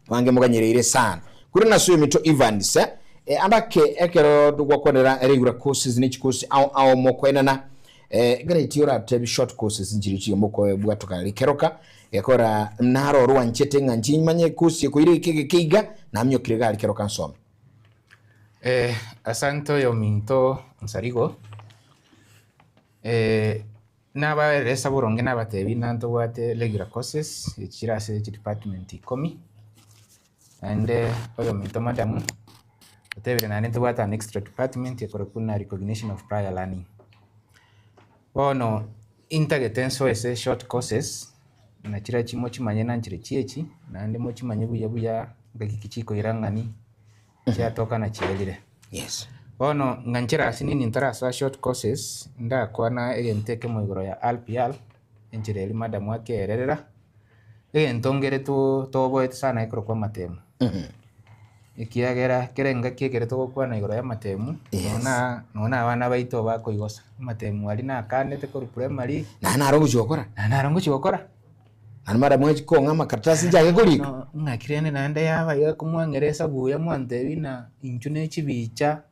Bange moganyereire sana. Kure nase oyominto Evans, eh, ambake ekero gwakwanera regular courses ne chikosi ao ao mokoenana eh, ngareti oratebi short courses nchiri chiga mokobwatoka rikeroka gekora naro orwanchete ng'a nchimanye course ekoire eke geke iga namiokire iga rikeroka nsome. Eh, asante oyominto Nsarigo. Eh, Nabaeresa boronge nabatebi ng'a ntobwate regular courses echi chire ase chidepartment ikomi, naende oyominto madam otebire naende ntobwate an extra department ekorokwa buna recognition of prior learning. Bono intagete nsoe ase short courses na chiria mochimanye na nchire chiechi naende mochimanye buya buya ngaki ki chikoira ng'ani chiatoka na chierire. Yes. Bono ng'a nchera ase nini ntarasoa short courses, ndakwana egento ekemo igoro ya RPR, enchera eria madam akererera, egento nkere toboete sana ekorokwa amatemu. Ekiagera kera engaki ekere togokwana igoro ya amatemu, Yes. nonye nonye abana baito bakoigosa, amatemu aria nakanete korwa primary, Naye naro ogochia gokora. naende naro ngochia gokora. Naende madam ng'achi kong'a amakaratasi nchake korika. No, ng'aki rende naende yaba iga komwang'era esabu buya mwantebia ng'a intwe ne chibicha,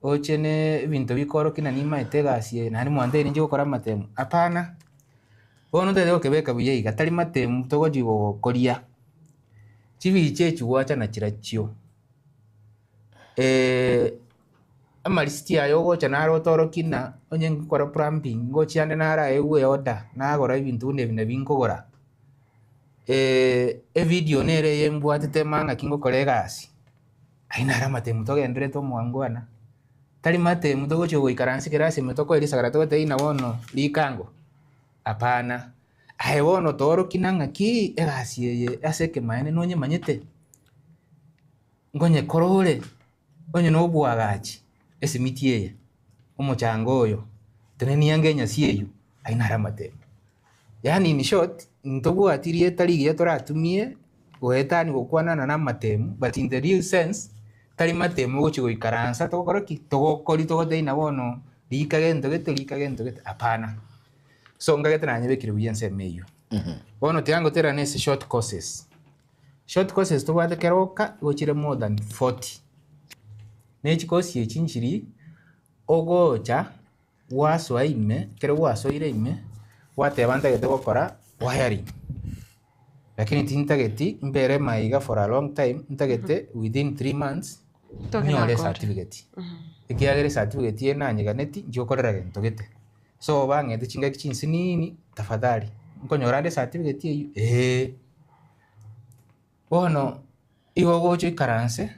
oche ne ebinto bikorokia ng'a nimaete egasi eye naende mwantebia ninche gokora amatemu, hapana. Bono ntagete gokebeka buya iga, tari matemu togochi gokoria, chibicha echi gwacha na chirachio. Amarisiti aya ogocha naro otorokie ng'a onye nkokora plumbing ngochia ande naraegwe eorder nagora ebinto buna ebi nabi nkogora. Evideo nere eye mbwatete manye ng'aki ngokora egasi, aywo naro amatemu togendererete omwangwana. Tari matemu togochia goikaransa ekerasi ime tokoe risakara togotebia ng'a bono rikango, hapana. Aye bono toorokia ng'a ng'aki egasi eye ase ekemaene nonyemanyete, nkonyekora ore. Onye nobwagachi esimiti eye, omochanga oyo, tenenia ange enyasi eywo, ayio naro amatemo. Yaani in short, ntobwati rieta rigiya toratumie goetania gokwanana na amatemo, but in the real sense, tari matemo ogochia goikaransa togokora ki? Togokori togotebia ng'a bono rika gento gete rika gento gete, hapana. So nkagete nanyebekire buya ensemo eywo. Bono tiga ngoterane ase short courses. Short courses tobwate keroka igo chire more than 40. Na echikosi echi nchiri, ogocha gwasoa ime, ekero gwasoire ime, gwateba ntagete gokora wiring, lakini tintageti mbere maiga for a long time, ntagete within 3 months Toke nyore nakore. Ecertificate, ekiagera ecertificate eye nanyeganeti nchigokorera gento gete. So bang'ete chingaki chinsinini, tafadhali nkonyora ande ecertificate eywo eh. Bono igo ogocha oikaranse,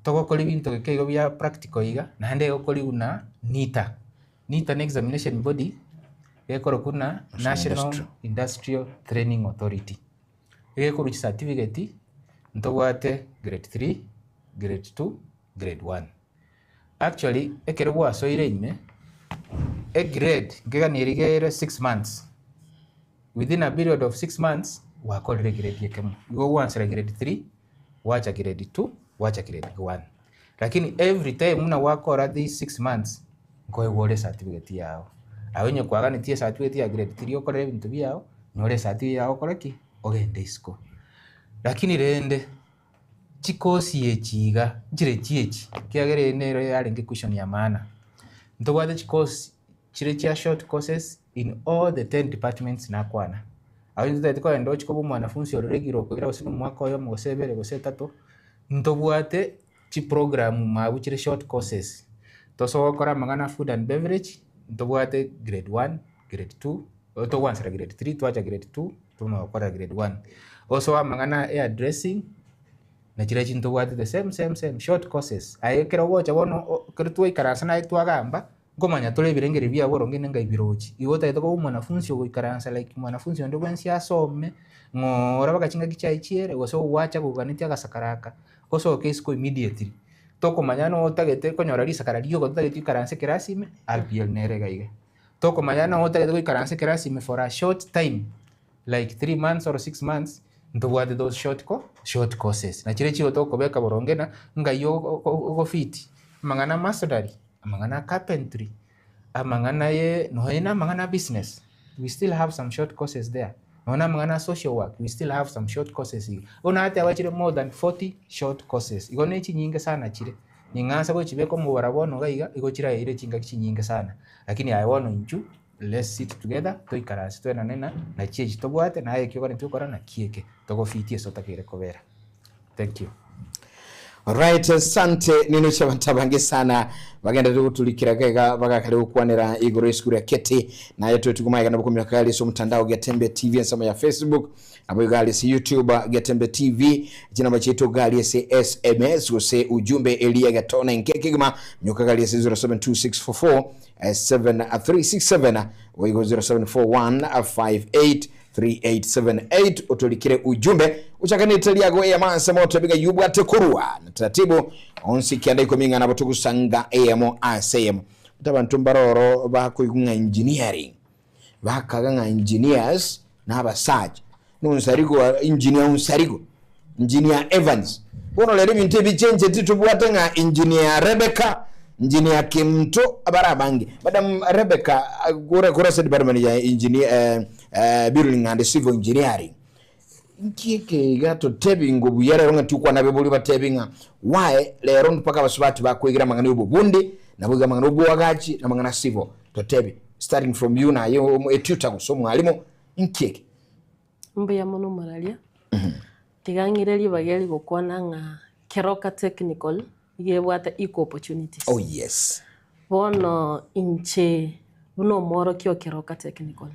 togokora ebinto geke igo bia practical iga, naende egokoriwa na NITA. NITA na examination body gekorokwa na National Industrial. Industrial Training Authority. Egekorwa chicertificate, ntobwate grade 3, grade 2, grade 1. Actually, ekero gwasoire ime, egrade nkegani ere 6 months. Within a period of 6 months, gwakorire grade ekemo. Igo gwansera grade 3, gwacha grade 2, gwacha grade 1. Lakini every time buna gwakora these 6 months, nkoegwa ore certificate yago. Aye onye kwaganetie ecertificate ya grade 3 okorere ebinto biago, nyore ecertificate yago okore ki? Ogende isiko. Lakini rende, chikosi echi iga, nchire chiechi, ekiagera eye nero yarenge question ya maana. Ntobwate chikosi chire chia short courses in all the 10 departments nakwana. Abu ntotagete kogenda ochie koba omwanafunzi ore regular okoira gose na omwaka oyomo gose ebere gose etato, ntobwate chiprogram mabu chire short courses. Tosoe gokora amang'ana food and beverage, ntobwate grade 1, grade 2, togwansera grade 3, twacha grade 2, tobuna gokora grade 1. Osoe amang'ana hair dressing, na chiria chintobwate the same same same short courses. Aye ekero ogocha bono ekero twaikaransa naye twagamba, nkomanya tore ebirengeri biago oronge neng'ai birochi. Igo otagete koba omwanafunzi ogoikaransa like mwanafunzi onde bwensi asome, ng'oora mpaka chingaki chiaye chiere, gose ogwacha koganetie agasakara aka, osoke isiko immediately. Tokomanya notagete konyora risakara rioka totageti oikaranse ekerasi ime, RPL nere iga iga. Tokomanya notagete goikaransa ekerasi ime for a short time, like 3 months or 6 months, ntobwate those short courses. Na chiria chigo tokobeka boronge na ngai ogofiti, amang'ana masonry, amang'ana carpentry, amang'ana ye nonya na amang'ana business, we still have some short courses there. Nonya na amang'ana social work, we still have some short courses iga. Bono nateba chire more than 40 short courses. Igo ne chinyinge sana chire. Ning'ansa gochibeka omobara bono iga iga, igo chiraire chingaki chinyinge sana. Lakini aye bono intwe, let's sit together, toikaranse toenane na nachi echi tobwate, naye ekio oganeti gokora naki eke, togofitia ase otakeire kobera. Thank you. Alright, asante ninoche abantu abange sana bagenderere goturikira gega bagakare gokwanera igoro esukuru ya Keti naye twetugumaega nabo kumira kali ase omotandao Getembe TV ensemo ya Facebook, nabo iga ase YouTube Getembe TV, chinamba chiaito gari ase SMS gose ujumbe eria getona enke kegima nyoka gari ase 072644 7367 oigo 0741 58 3878 otorikire ujumbe uchakanite liago eyamanse moto ebiga yubwate kurwa na taratibu onsi kianda ikomi ng'ana botugusanga eyemo ase eyemo. Abantu mbaroro bakoigwa ng'a engineering, bakaga ng'a engineers na abasacha nonsarigo, engineer onsarigo, engineer Evans. Bono rero ebinto ebichencheti, tobwate ng'a engineer Rebecca, engineer Kimto, abara abange. Madam Rebecca, kore kore ase department ya engineer, building and civil engineering, nkieke iga totebi ngo buya rero ng'a tikwana bebori batebi ng'a why rero mpaka abasubati bakoigira amang'ana ya obobundi, nabo iga amang'ana obwagachi na amang'ana civil. Totebi starting from you, naye etutor gose omwalimu, nkieke? Mbuya mono moraria. Tiga ng'ire ribaga eri gokwana ng'a Keroka Technical iga ebwate equal opportunities. Oh yes. Bono inche buna omworokia o Keroka Technical,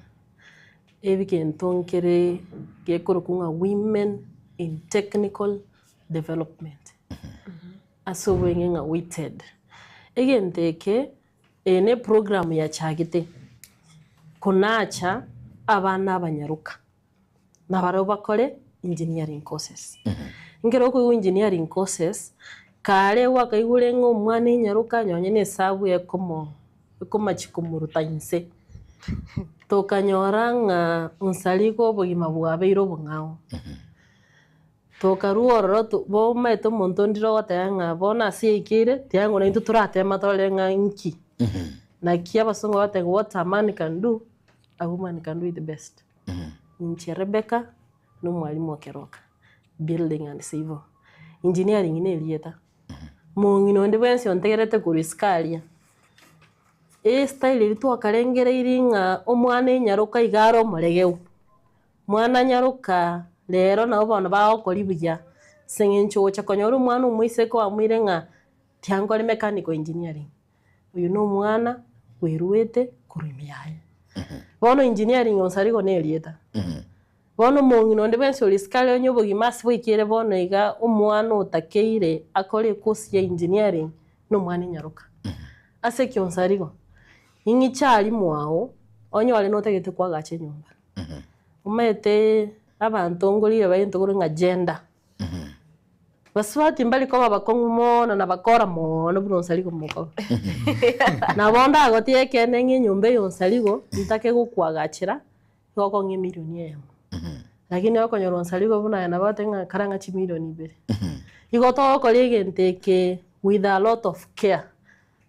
ebigento nkere gekorokwa ng'a Women in Technical Development, ase obweng'e ng'a WITED. Egento eke, eye ne eprogram yachagete konacha abana abanyaroka nabarabwo bakore engineering courses. Nkero okoigwa engineering courses, kare gwakaigure ng'a omwana enyaroka nonye na esabu ekomo ekomachi komoruta inse. Tokanyora ng'a onsarigo obogima bwabeire obong'ao. Tokarwa ororo bomaete omonto ndire ogoteba ng'a bono ase yaikeire, tiga ng'o naintwe toratema torore ng'a nki. Naki abasongo bagoteba, "What a man can do, a woman can do it best." Inche Rebecca, na omwalimu o Keroka, Building and Civil. Engineering na erieta. Mong'ina onde bwensi ontegerete korwa isiko aria, estyle eria twakarengereirie ng'a omwana enyaroka iga are omoregeu, mwana nyaroka rero nabo bono bagokori buya, ase eng'encho ogocha konyora omwana omoiseke oamuire ng'a tiankore mechanical engineering, oyo na omwana bweruete korwa ime yaye. Bono engineering onsarigo na erieta. Bono omong'ina onde bwensi ore isiko aria onye obogima ase bwaikire bono iga omwana otakeire akore ecourse ya engineering na omwana enyaroka. Ase ekio onsarigo, ing'iche aria mwao onyore notagete koagacha enyomba. Omanyete abanto ngorire baye ntogoro ng'a gender. Basubati mbari koba bakong'u mono na bakora mono buna onsarigo mokoba. Nabo ndagotie ekeene ng'a enyomba eye onsarigo ntake gokoagachera igo okong'a emilioni eyemo. Lakini okonyora onsarigo buna aye nabo ogote ng'a kara ng'a chimilioni ibere. Igo togokora egento eke with a lot of care.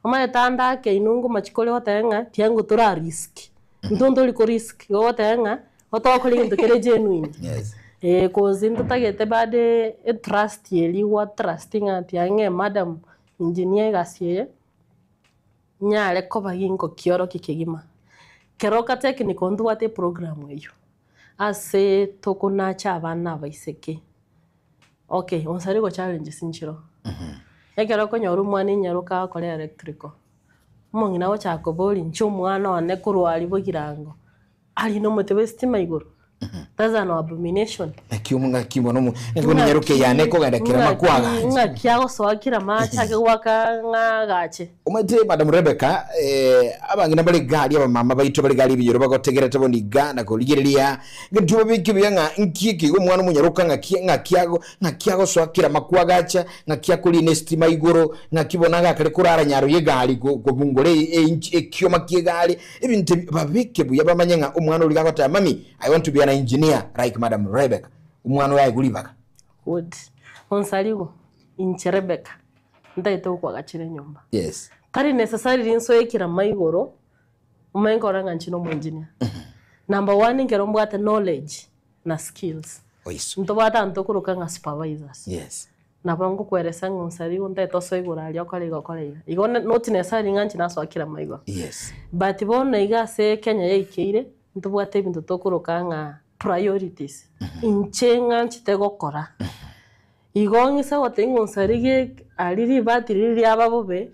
Omanyete ande ake inwe ngomachi kore goteba ng'a tiango tora risk, intwe ntori ko risk, igo ogoteba ng'a otogokora egento kere genuine. Yes. Eh, cause ntotagete bado etrust eria gwa trust ng'a tiang'e madam engineer egasi eye, nyare koba gingokiorokia kegima. Keroka technical ntobwate eprogram eywo, ase tokonacha abana abaiseke. Okay, onsare go challenges nchiro. Ekero okonyora omwana enyaroka agokora electrical, omong'ina agochaka koboria inche omwana one korwa aria bogirango, aria na omote bwa estima igoro, that's an abomination. Naki omo ng'aki bono omo naki bono enyaroka eyane ekogenda kerama kwagacha. Ng'aki agosoa kera amache ake goaka ng'a agache. Omanyete Madam Rebecca, eh, abang'ina bare gari, abamama baito bare gari ebinyoro bagotegerete bono iga na korigereria, ng'entwe babeke buya ng'a nki eke iga omwana omonyaroka ng'aki ng'aki ago ng'aki agosoa kera makwagacha, ng'aki akorina estima igoro, ng'aki bono agakare korara nyaro y'egari ko kobungora einch ekioma ki'egari, ebinto ebi babeke buya bamanye ng'a omwana oria gagoteba mummy, I want to be an engineer like Madam Rebecca, omwana oyo aegwe ribaga. Good. Onsarigo, inche Rebecca. Ntagete gokwagachera enyomba. Yes. Tari necessarily nsoe kerama igoro, omanye nkorora ng'a inche nomo engineer. Number one nkero mbwate knowledge na skills. Oiso. Ntobwate abanto tokoroka ng'a supervisors. Yes. Nabo ngokweresa ng'a onsari igo ntagete osoe igoro aria okore iga okore iga. Igo not necessarily ng'a inche nasoa kerama igoro. Yes. But bono iga ase Kenya yaikeire, ntobwate ebinto tokoroka ng'a priorities. Inche ng'anchete gokora. Igo ng'ise gotebia ng'a onsarigie aria ribati riria riaba bobe,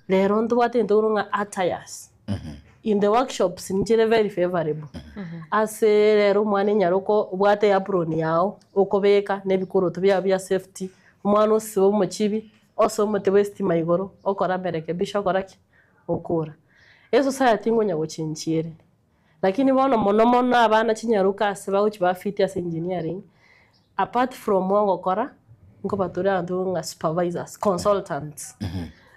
rero ntobwate egento korwa ng'a attires. In the workshops nchire very favourable, ase rero omwana enyaroka obwate eapron yao, okobeka na ebikoroto biao bia safety, omwana osibe omochibi, osoe omote bwa estima igoro, okore amarekebisho okora ki? Okora. Esociety ngonya gochenchia ere, Lakini bono mono mono abana chinyaroka ase bagochia ba fit ase engineering, apart from ogokora, nkobatore abanto ng'a supervisors, consultants.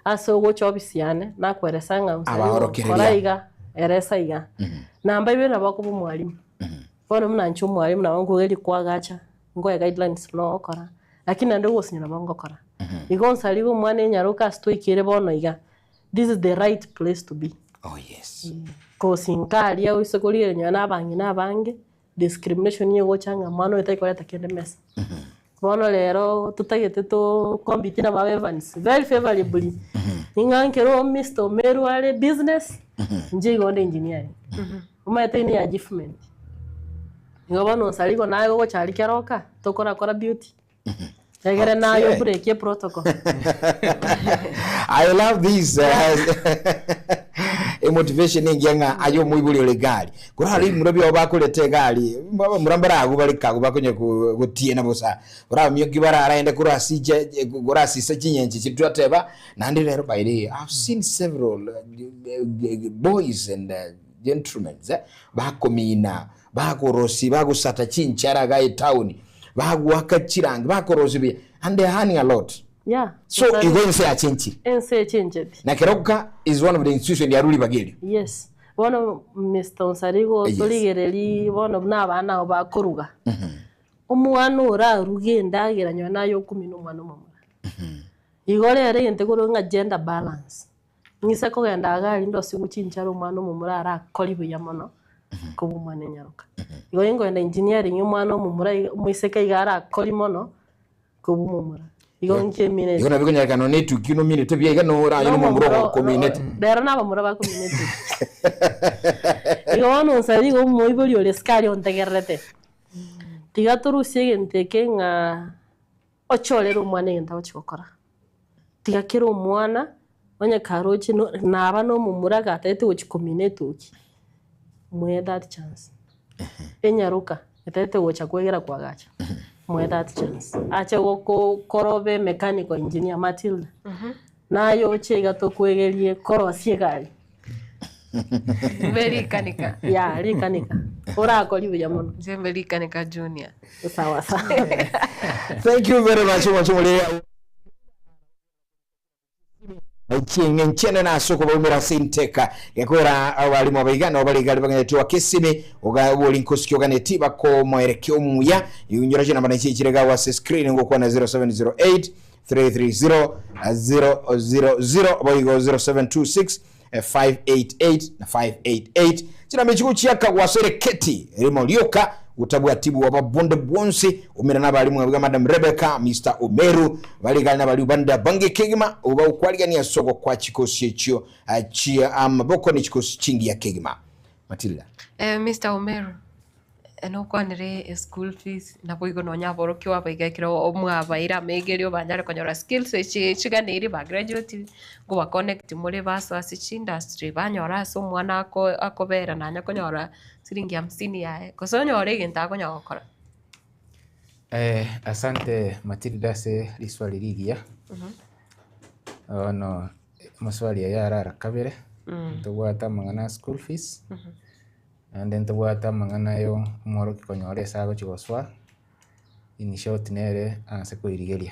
Ase ogocha ofisi yane, nakweresa ng'a msanii oyo Abaorokereria. kora iga, eresa iga. Namba ibere nabo okoba omwalimu. Bono buna inche omwalimu nabo nkogeria koagacha, nkoe guidelines buna ogokora, lakini naende ogosinywa nabo ngokora. Igo nsariga omwana enyaroka ase twaikire bono iga, this is the right place to be. Oh yes. Cause nkaria oise korigereria nonya na abang'ina abange, discrimination nigo egocha ng'a mwana oyo tari koreta kende mesa. Bono rero totagete to compete na ba Evans very favourably, ing'a nkero Mister Omeru are business, inche igo onde engineering. Omanyete eyio ne achievement. Igo bono onsarigo naye gogocha aria keroka, tokorakora beauty. Egere naye Okay. oburekie protocol. I love this emotivation engiya ng'a aye omoibori ore egari korara rimura biao bakoreta egari abamura mbaragu bare kagu bakonya gotiena bosa oramioki bararaende korasiche korasisa chinyenche chiria twateba naende rero by the way I've seen several boys and gentlemen bakomina Bakorosia, bagosata chinchara iga etown, bagoaka chirangi, bakorosia buya, and they are earning a lot. Yeah. So igo ense yachenchire. Ense echencheti. Na Keroka is one of the institution yarure ribaga erio. Yes. Bono Mister Onsarigo Yes. torigererie bono buna abana abo bakoruga. Omwana oraruge endagera nonye naye okumia na omwana omomura. Igo rero egento ekorwa ng'a gender balance. Ng'ise kogenda iga aria ndosigu chinchara omwana omomura arakori buya mono. Koba omwana enyaroka. Igo ingoenda engineering omwana omomura iga omoiseke iga arakori mono, koba omomura. Igo nkimineti. Igo nabo ekonyarekana nonya etuki nominete buya iga noraye nomomura ogokominete. Rero nabamura bakomina etuki. Igo bono onsabire igo omoibori ore isiko aria ontegererete, tiga torusie egento eke ng'a ochorere omwana egento agochi gokora. Tiga kera omwana onye karoche no naba na omomura gatagete gochi komina etuki, moe that chance. Enyaroka etagete gocha kwegera koagacha, moe that chance. Ache goko koroba emechanical engineer Matilda, naye oche iga tokwegerie korosia egari. Mbe rikanika. Yeah, rikanika. Orakori buya mono. Inche mbe rikanika junior. Sawa sawa. Thank you very much mwanche more chieng'encho enene ase okobaumera ase inteka gekwera abalimu abaiga nabo bare igare baganyete wakesimi obori nkosiki oganeti bakomoerekia omuya inyora chinamba nachi chire gawa ase screen ngokwana 0708 330 000 boigo 0726 588 na 588 Chinamba echi gochiaka gwasore keti rimo rioka otabwati bwoba bonde bwonsi omera nabarimu abiga Madam Rebecca Mr Omeru barigari nabariu bande abange kegima oba okwarigania ase ogokwa chikosi echio chia amaboko ne chikosi chingiya kegima Matilda. Mr Omeru Nokwanire eschool fees, naboigo nonya aborokigwa abaiga ekero mwabaeire amegerio banyare konyora skills echi chiganeiri ba graduate, nkoba connect more basoa ase chiindustry banyora ase omwana ako akobera nanya konyora siringi hamsini yaye, gose onyore egento akonya gokora. Asante Matilda ase riswali rigiya, bono amaswali aya arara kabere, ntobwate amang'ana a school fees. Naende ntobwate amang'ana ayo omworokia konyora ase agochia gosoa, in short nere anse koirigeria.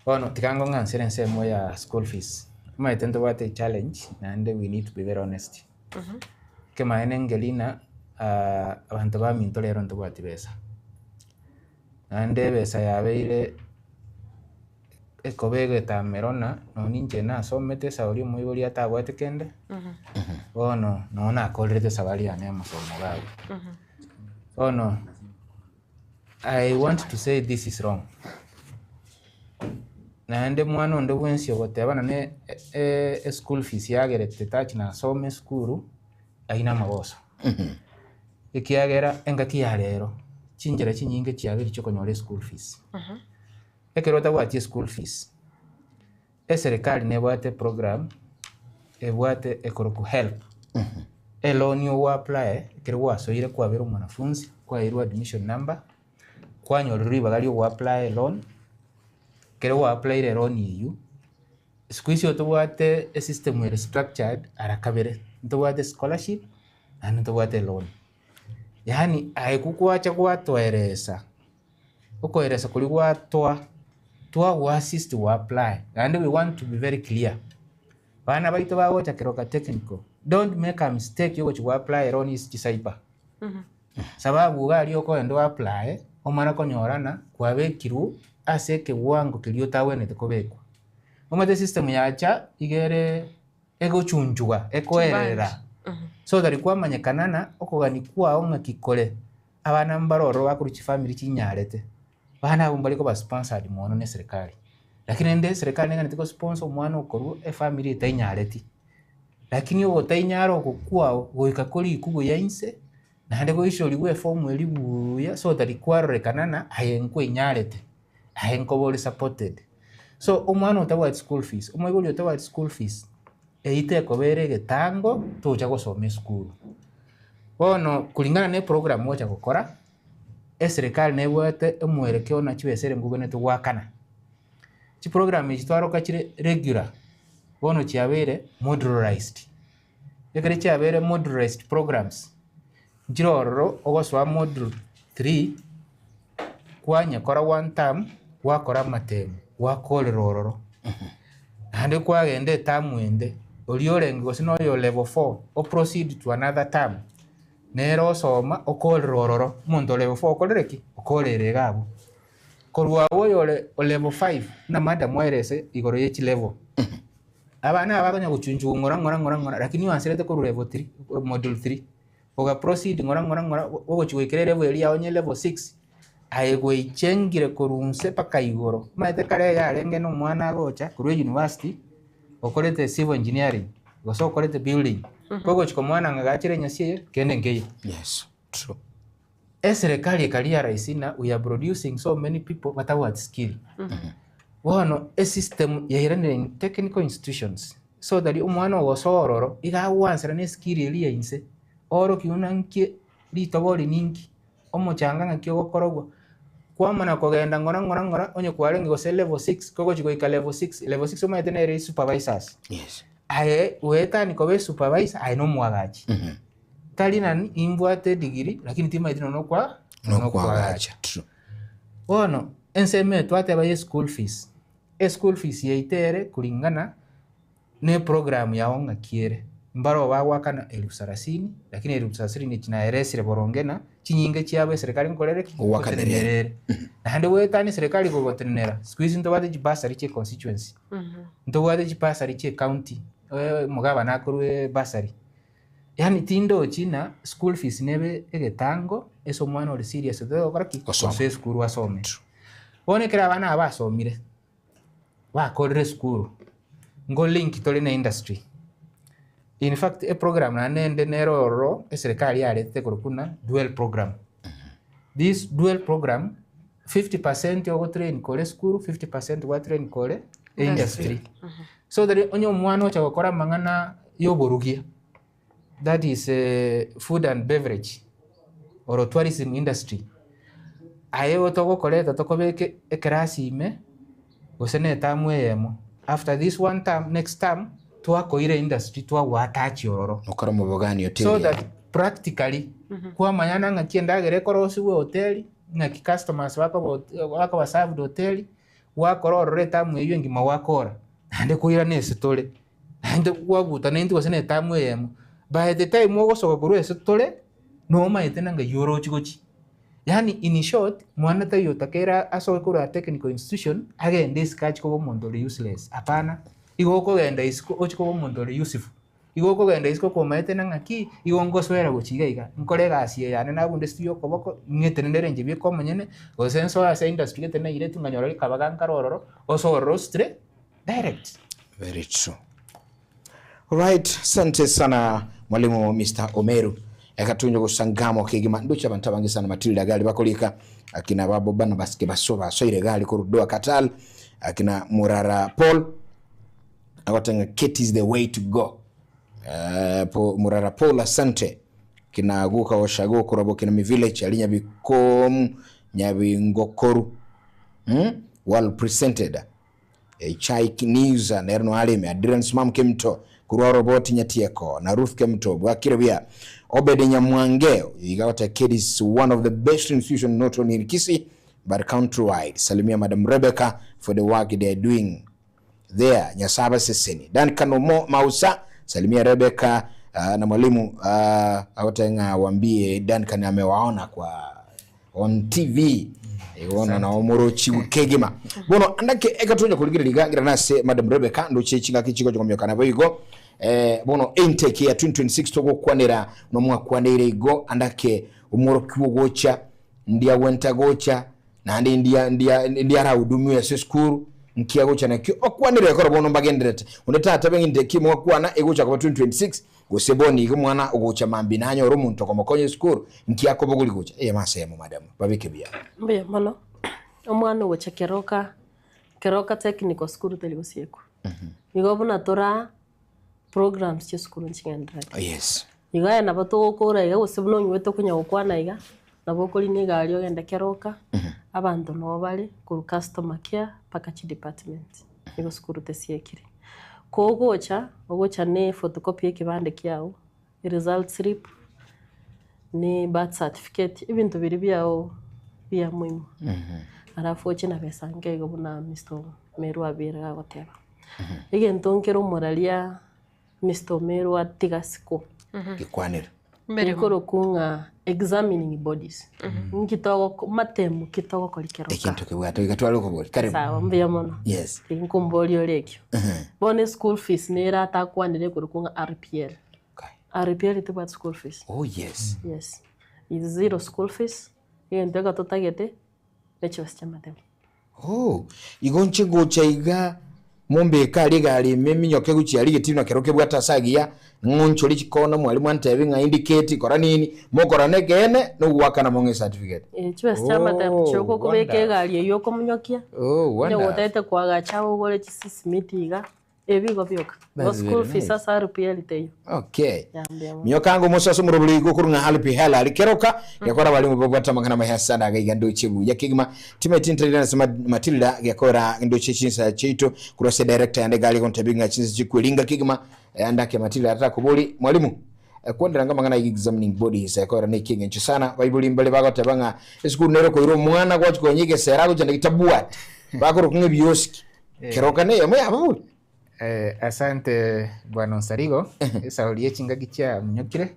Bono tiga ngong'ansere ensemo ya school fees, omanyete ntobwate echallenge naende we need to be very honest. Ekemanyererio nkeri ng'a abanto baminto rero ntobwati besa, naende ebesa yabeire. Ekoba egetamero ng'a nonye inche nasomete esauri omoibori atabwate kende, bono nonye nakorerete esabari yane ya amasomo iga abwo. Bono I want to say this is wrong, naende mwana onde bwensi ogoteba nonye eschool fees yagerete tachi nasoma esukuru, aywo namagoso. Ekiagera engaki ya rero, chinchera chinyinge chiabeire chiokonyora eschool fees. Ekero otabwati eschool fees, eserekari nebwate eprogram ebwate ekorokwa helb, eloan ogo apply ekero gwasoire kwabeire omwanafunzi kwaeirwe admission number, kwanyorire ribaga ria ogo apply eloan, ekero gwa applyire eloan eywo, siku hizi otobwate esystem ere structured ara kabere, ntobwate scholarship naende ntobwate eloan. Yaani aye kokwacha gwatoeresa. Okoeresa koria gwatoa, twagoassist go apply naende we want to be very clear, bana baito bagocha keroka technical, don't make a mistake yogochia go apply loan ase chicyber, sababu iga aria okogenda o apply, omana konyora ng'a kwabekirwe ase ekewango keria otagwenerete kobekwa. Omanyete esystem yacha iga ere egochunchuga, ekoerera, so tari kwamanyekana ng'a okogania kwao ng'aki kore. Abana mbare ororo bakorwa chifamiri chinyarete, abana abwo mbare koba sponsored mono na eserekari. Lakini rende eserekari neganeti go sponsor omwana okorwa efamiri etainyareti, lakini ogotainyara oko kwao goika korikwe buya inse, naende goichorigwe eform eria buuya so that kwarorekana ng'a aye nkoinyarete, aye nkoba ore supported. So omwana otabwati school fees, omoibori otabwati school fees, eyio tekoba ere egetango tocha gosoma esukuru. Bono kulingana na eprogram ogocha gokora, eserekari nebwate omwerekeo na chibesa ere nkobwenerete goakana. Chiprogram echi twaroka chire regular, bono chiabeire modularized. Ekero chiabeire modularized programs, nchire ororo ogosoa module 3, kwanyekora one term, gwakora amatemo, gwakorera ororo. Naende kwagenda eterm ende, oria orenge gose na oyo level 4, o proceed to another term, nere osoma okorera ororo, omonto o level 4 okorire ki? Okorere iga abwo. Korwa abwo oyore o level 5, buna madam aerese igoro ye chilevel, abana aba bakonya gochunchuga ng'ora ng'ora ng'ora ng'ora, lakini oanserete korwa level 3, module 3. Oga proceed ng'ora ng'ora ng'ora ogochi goikera elevel eria yao onye level 6, aye gwaichengire korwa inse mpaka igoro. Omanyete kare yarenge na omwana agocha korwa university, okorete civil engineering, gose okorete building, kogochi komwana ng'a gachera enyasi eye, kende nkeiyo. Yes, true. Eserekari eka realize ng'a we are producing so many people batabwati skill. Bono esystem yairanire in technical institutions so that omwana ogosoa ororo iga agwansera na eskill eria ya inse, oorokia buna nki ritobori ninki, omochanga ng'aki ogokorogwa, kwamana kogenda ng'ora ng'ora ng'ora onye kwarenge gose level 6 kogochi goika level 6, level 6 omanyete nere supervisors. Yes. Aye goetani koba esupervisor aye na omoagachi. Tari nani nimbwate edigiri lakini timaeti nonya nokwa Nokwagacha. True. Bono ensemo eye twateba ya eschool fees, eschool fees yaito ere kulingana na eprogram yago ng'aki ere. Mbaroo bagoakana elfu sarasini, lakini elfu sarasini echi naeresire boronge ng'a chinyinge chiabo eserekari nkorere ki? Goakanera Gotenenera ere. Naende goetania eserekari kogotenenera, siku hizi ntobwate chibursary chia econstituency, ntobwate chibursary chia ecounty, omogabana akorwa ebursary. Yaani tindochi ng'a school fees nebe egetango ase omwana ore serious otagete gokora ki? Gosoma. Gosoa esukuru asome. Bono ekero abana aba basomire, bakorire esukuru, nko link tore na industry. In fact eprogram naende ende nere ororo eserekari yaretete korokwa buna dual program. This dual program, 50% ogotrain kore esukuru, 50% gwatrain kore industry. So that onye omwana ocha gokora amang'ana ya oborugia, that is food and beverage or tourism industry, aye igo togokoreta tokobeke ekerasi ime, gose na eterm eyemo, after this one term, next term, twakoira industry twagoattach ororo. Okore omobogani hoteli So yaye. that practically, kwamanyana ng'aki endagera ekorosiwa ehoteli, ng'aki customers bakoba bakoba served hoteli, Gwakora ororo etamu eyio engima gwakora, naende koirana ase tore, naende gwabuta naintwe gose na etamu eyemo. By the time ogosoka korwa ase tore, nomaete na ng'ai orochi gochia. Yaani in short, mwana taiyo otakeire asoke korwa technical institution, agende isiko achie koba omonto ore useless, hapana. Igo okogenda isiko ochie koba omonto ore useful. Igo okogenda isiko komaete na ng'aki, igo ngosoera gochia iga iga, nkore egasi eye yane nabunde esiti ya okoboko, ng'etenenere inche bieka omonyene, gose nsoe ase industry gete nairetwe nkanyora rikabaga nkare ororo, osoe ororo straight, direct. Very true. Alright, asante sana mwalimu Mr. Omeru. Ekatunyo gosangamo kegima nduche abanto abange sana Matilda gari bakorika akina babo bana basike baso basoire gari korudoa Katal akina Murara Paul Agoteba ng'a Kate is the way to go. Eh, po, Murara Paul asante. Kina guka oshago korwa kina mi village ali nyabikom nyabingokoru. Hmm? Well presented. E, chai news nero no alime Adrian Smam Kemto kurwa roboti nyatieko na Ruth Kemto bwakire buya Obed Nyamwange iga gota Kate is one of the best institution not only in Kisii but countrywide. Salimia Madam Rebecca for the work they are doing there Nyasaye abaseseni. Duncan Omo Mausa salimia Rebecca uh, na mwalimu uh, agote ng'a wambie Duncan amewaona kwa on TV igono na omorochi kegima bono andake ekatonya kurigereria iga ngira nase Madam Rebecca ndoche chingaki chigocha komiokana boigo eh, bono intake ya 2026 togokwanera nomwakwaneire igo andake omworokiwa ogocha ndiagwenta gocha Naende ndia, ndia, ndiarahudumiwe ase esukuru, nkia gocha nakio, bakwanire ekero bono mbagenderete. Onde tatabe ng'a intake mwakwana egocha koba 2026, gose bono iga omwana ogocha mambia nanyore omonto okomokonya esukuru, nki akobogoria gocha. Eyemo ase eyemo madam, babeke buya. Mbuya mono, omwana ogocha keroka, keroka technical school tari gosiekwa. Igo buna tora programs chia esukuru nchigendererete. Yes. Igo aye nabo togokora iga gose buna onyuete okonya gokwana iga, nabo okorina egari ogende keroka, abanto noo bare korwa customer care mpaka chidepartment, nigo esukuru tesiekire. Kogocha, ogocha na ephotocopy ya ekebande kiago, eresult slip, na ebirth certificate, ebinto biria biago bia muhimu. Alafu oche na besa nke igo buna Mister Omeru abeire gagoteba. Egento nkere omoraria Mister Omeru atiga isiko. Gekwanere. Gekorokwa ng'a examining bodies. Nki togoko matemu ki togokora ekero ka. Ekinto kebwate goika tware okoboria. Karibu. Sawa mbuya mono. Yes. Nkomboria ore ekio. Bono eschool fees nere atakwanire ekorokwa ng'a RPL. Okay. RPL tebwati school fees. Oh yes. Yes. Is zero school fees, egento eke totagete, ne chibesa chiamatemo. Oh, igo inche ngocha iga mombeke aria egari ime eminyoke gochia aria egetino ekero kebwate ase agiya, ng'onchore chikona mwalimu antebi ng'a indicate kora nini, mokora na ekeene na ogoakana mong'e ecertificate. Eh, chibesa chiamatemo Oh, chiokobeka wonderful. egari eywo okomonyokia, Oh, onye wonderful. gotagete koagacha ogore chisimiti iga, Ebi igo bioka. Igo That's school very fees nice. ase RPL teiyo. Okay. Ya mbuya mono. Minyoka omosa ase omorobori ogo korwa ng'a RPL ari keroka gekora abarimu babwate amang'ana amaya sana iga iga ndoche buya kegima timeti ntarire ase Matilda gekora ndoche chinsa chiaito korwa ase director yande iga are gontebi ng'a chinsa chikweringa kegima andake Matilda atakobori mwalimu kwandera ng'a amang'ana aiga examining bodies ekora ne ekieng'encho sana baibori mbare bagoteba ng'a esukuru nere koira omwana gwachi konya egesera agochanda getabwati bakoroka ng'a ebiosiki Keroka neyemo yabo bori. Asante bwana Onsarigo, esauri ye chingaki chiaminyokire.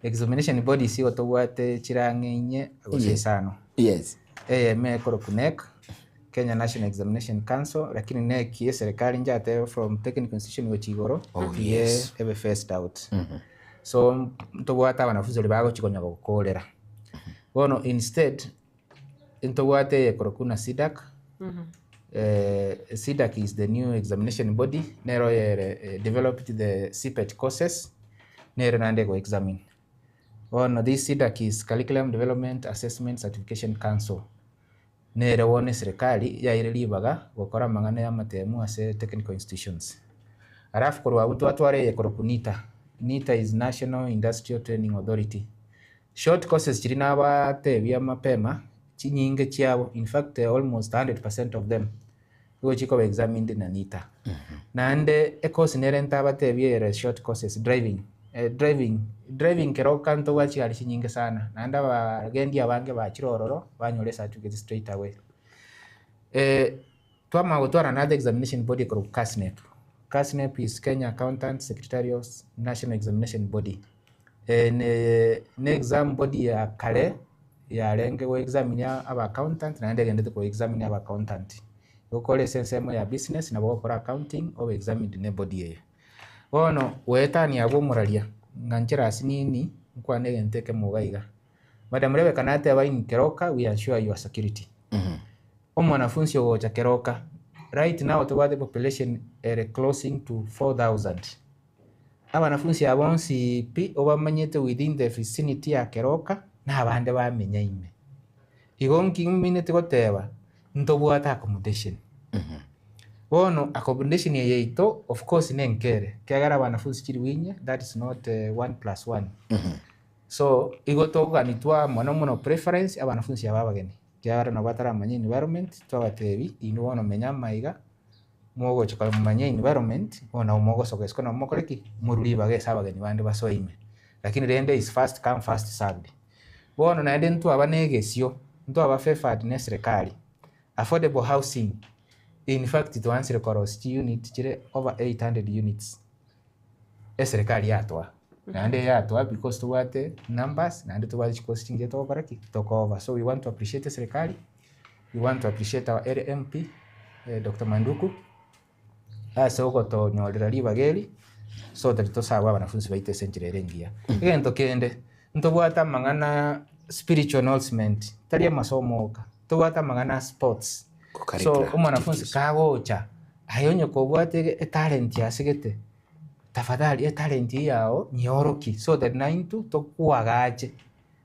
Examination bodies igo tobwate chirang'e inye gose isano. Yes. Eyemo ekorokwa KNEC, Kenya National Examination Council, lakini KNEC ye serikali njatebe from technical institution gochia igoro, Oh, iye yes. ebe phased out. So ntobwate abanafunzi baria bagochi konya gokorera. Bono instead, Ntobwate eyekorokwa buna CDACC, CDACC is the new examination body nero oyere developed the CPET courses nere naende ego examine. Bono this CDACC is Curriculum Development Assessment Certification Council nere bono eserekari yaire ribaga gokora amang'ana ya amatemu ase technical institutions. Alafu korwa abwo twatwara eyekorokwa NITA, NITA is National Industrial Training Authority. Short courses chiria nabatebia mapema, chinyinge chiabo in fact almost 100% of them nigo chikoba examined na NITA. Naende ecourse nere ntabatebie ere short courses driving, driving, driving kero ntobwate chigari chinyinge sana naende abagendi abange bachire ororo banyora ecertificate straight away. Twamanya gotwara another examination body ekorokwa KASNEB. KASNEB is Kenya Accountant Secretarial National Examination Body. Eye ne exam body ya kare yarenge go examine aba accountant naende egenderete ko examine aba accountant. Gokora ase ensemo ya business nabo ogokora accounting obe examined ne body eye. Bono goetania abwo omoraria ng'a nchera ase nini nkwane egento ekemo iga iga. Madam Rebecca nateba in Keroka we assure your security. Omwanafunsi ogocha Keroka right now tobwate population ere closing to 4000. Abanafunsi aba bonsi pi obamanyete within the vicinity ya Keroka na abande bamenya ime. Igo nki mineti goteba ntobwate accommodation. Bono accommodation eye yaito of course nenkere ekiagera abanafunsi chiri winye that is not one plus one. So igo togani twa mono mono preference abanafunsi aba abageni ekiagera nabo bataramanya environment twabatebi inwe bono menya amaiga. Mogocha komanya environment, bono nabo mogosoka isiko nabo mokore ki? Morure ribaga ase abageni bande basoe ime. Lakini rende is first come first served. Bono naende ntwaba na egesio, ntwaba favored na eserekari, affordable housing, in fact twaanchire korosia chiunit chire over 800 units, eserekari yatoa. Naende yatoa because tobwate numbers naende tobwate chikosi chingiya togokora ki? Tokoba. So we want to appreciate eserekari. We want to appreciate our area MP Doctor Manduku ase ogotonyorera ribaga eri so that tosabe abanafunsi baito ase enchera ere engiya. Egento kende ntobwate amang'ana spiritual announcement tari amasomo oka, tobwate amang'ana a sports. So Co-curricular omwanafunsi activities. kagocha aye onye kobwate etalent ase gete tafadhali etalent eywo yago nyeorokie so that naintwe tokwagache.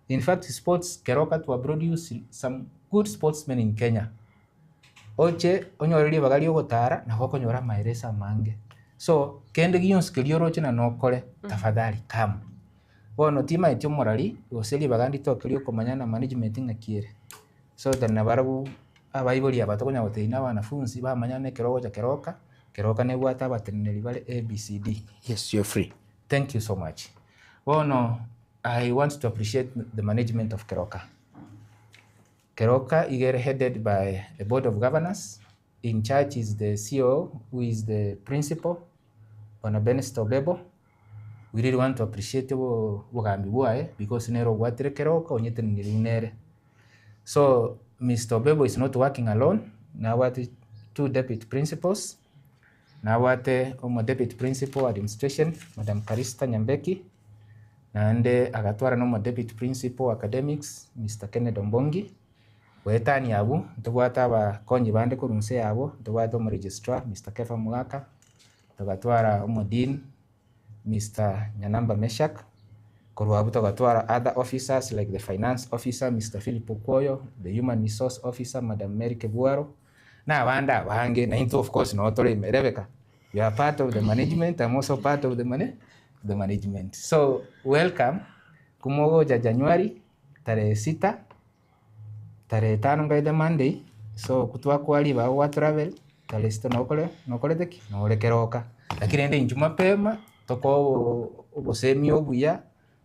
In fact sports keroka twa produce some good sportsmen in Kenya. Oche onyore ribaga riogotara nabo okonyora amaereso amange. So kende gionsi keria oroche na nokore tafadhali come. Bono timaeti omorari gose ribaga nditoke riokomanya na management ng'aki ere. So that nabarabwo abaibori aba tokonya gotebia na abanafunzi bamanyane ekero ogocha keroka, keroka nebwate abateneneri bare ABCD. Yes, you're free. Thank you so much. Bono I want to appreciate the management of Keroka. Keroka iga ere headed by a board of governors, in charge is the CEO who is the principal, Bwana Benest Obebo. We really want to appreciate obogambi bwaye because nere obwatire Keroka onyeteneniri buna ere. So Mister Obebo is not working alone, nabwate two deputy principals, nabwate omo deputy principal administration, Madam Karista Nyambeki. Naende agatwara na omo deputy principal academics Mister Kennedy Ombongi, goetania abwo ntobwate abakonyi bande korwa inse yabo, ntobwate omo registrar Mister Kepha Mogaka, togatwara omo dean Mister Nyanamba Meshack, korwa abwo togatwara other officers like the finance officer Mister Philip Okwoyo, the human resource officer Madam Mary Kebwaro, na abande abange, naintwe of course noo tore ime. Rebecca, you are part of the management, I'm also part of the mana the management. So welcome, komogocha January tarehe sita, tarehe tano nkaete Monday, so twakoa ribaga gwa travel, tarehe sita nokore nokorete ki? Nore keroka. Lakini rende inchuo mapema, tokoe obosemi obuya,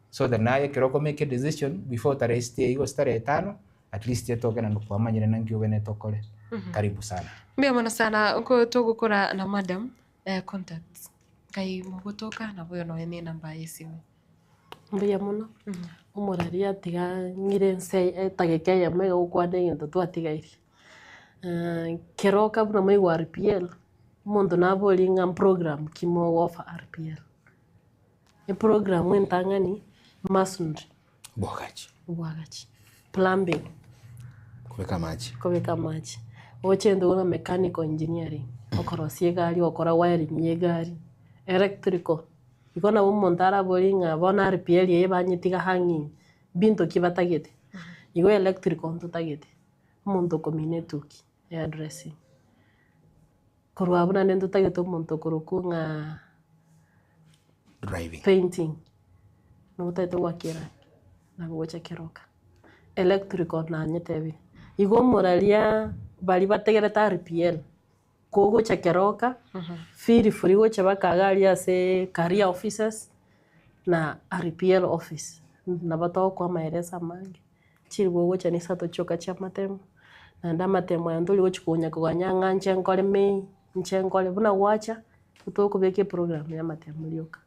so that naye ekero oko make a decision before tarehe sita eywo gose tarehe tano, at least etoke naende kwamanyire naki obenerete okore. Karibu sana. Mbuya mono sana nko togokora na madam contacts nkai mogotoka nabo oyo nonya ne enamba ye esime. Mbuya mono, omoraria tiga ng'ire ense etageka eyemo iga gokwana egento twatigaire. Keroka buna moigwa RPL, omonto naborie ng'a mprogram ki mogo offer RPL. Eprogram entang'ani, masonry. Obwagachi. Obwagachi. Plumbing. Kobeka amache. Kobeka amache. Oche into buna mechanical engineering, okorosia egari, gokora wiring ya egari, electrical. Igo nabo omonto araborie ng'a bono RPL eye banyetiga hanging, mbinto ki batagete? Igo electrical ntotagete, omonto okomina etuki, hairdressing. Korwa abwo naende ntotagete omonto okorokwa ng'a Driving. painting, nabo otagete goaka erangi, nabo gocha keroka. Electrical nanyetebire. Igo omoraria baria bategerete RPL, kogocha keroka, feel free gocha mpaka iga aria ase career offices, na RPL office, nabo togokoa amaeleso amange. Chiribu ogocha na isato chioka chi'amatemo, naende amatemo aya ntori gochia konya koganya ng'a inche nkore May, inche nkore, buna gwacha, tokobeka eprogram ya amatemo rioka.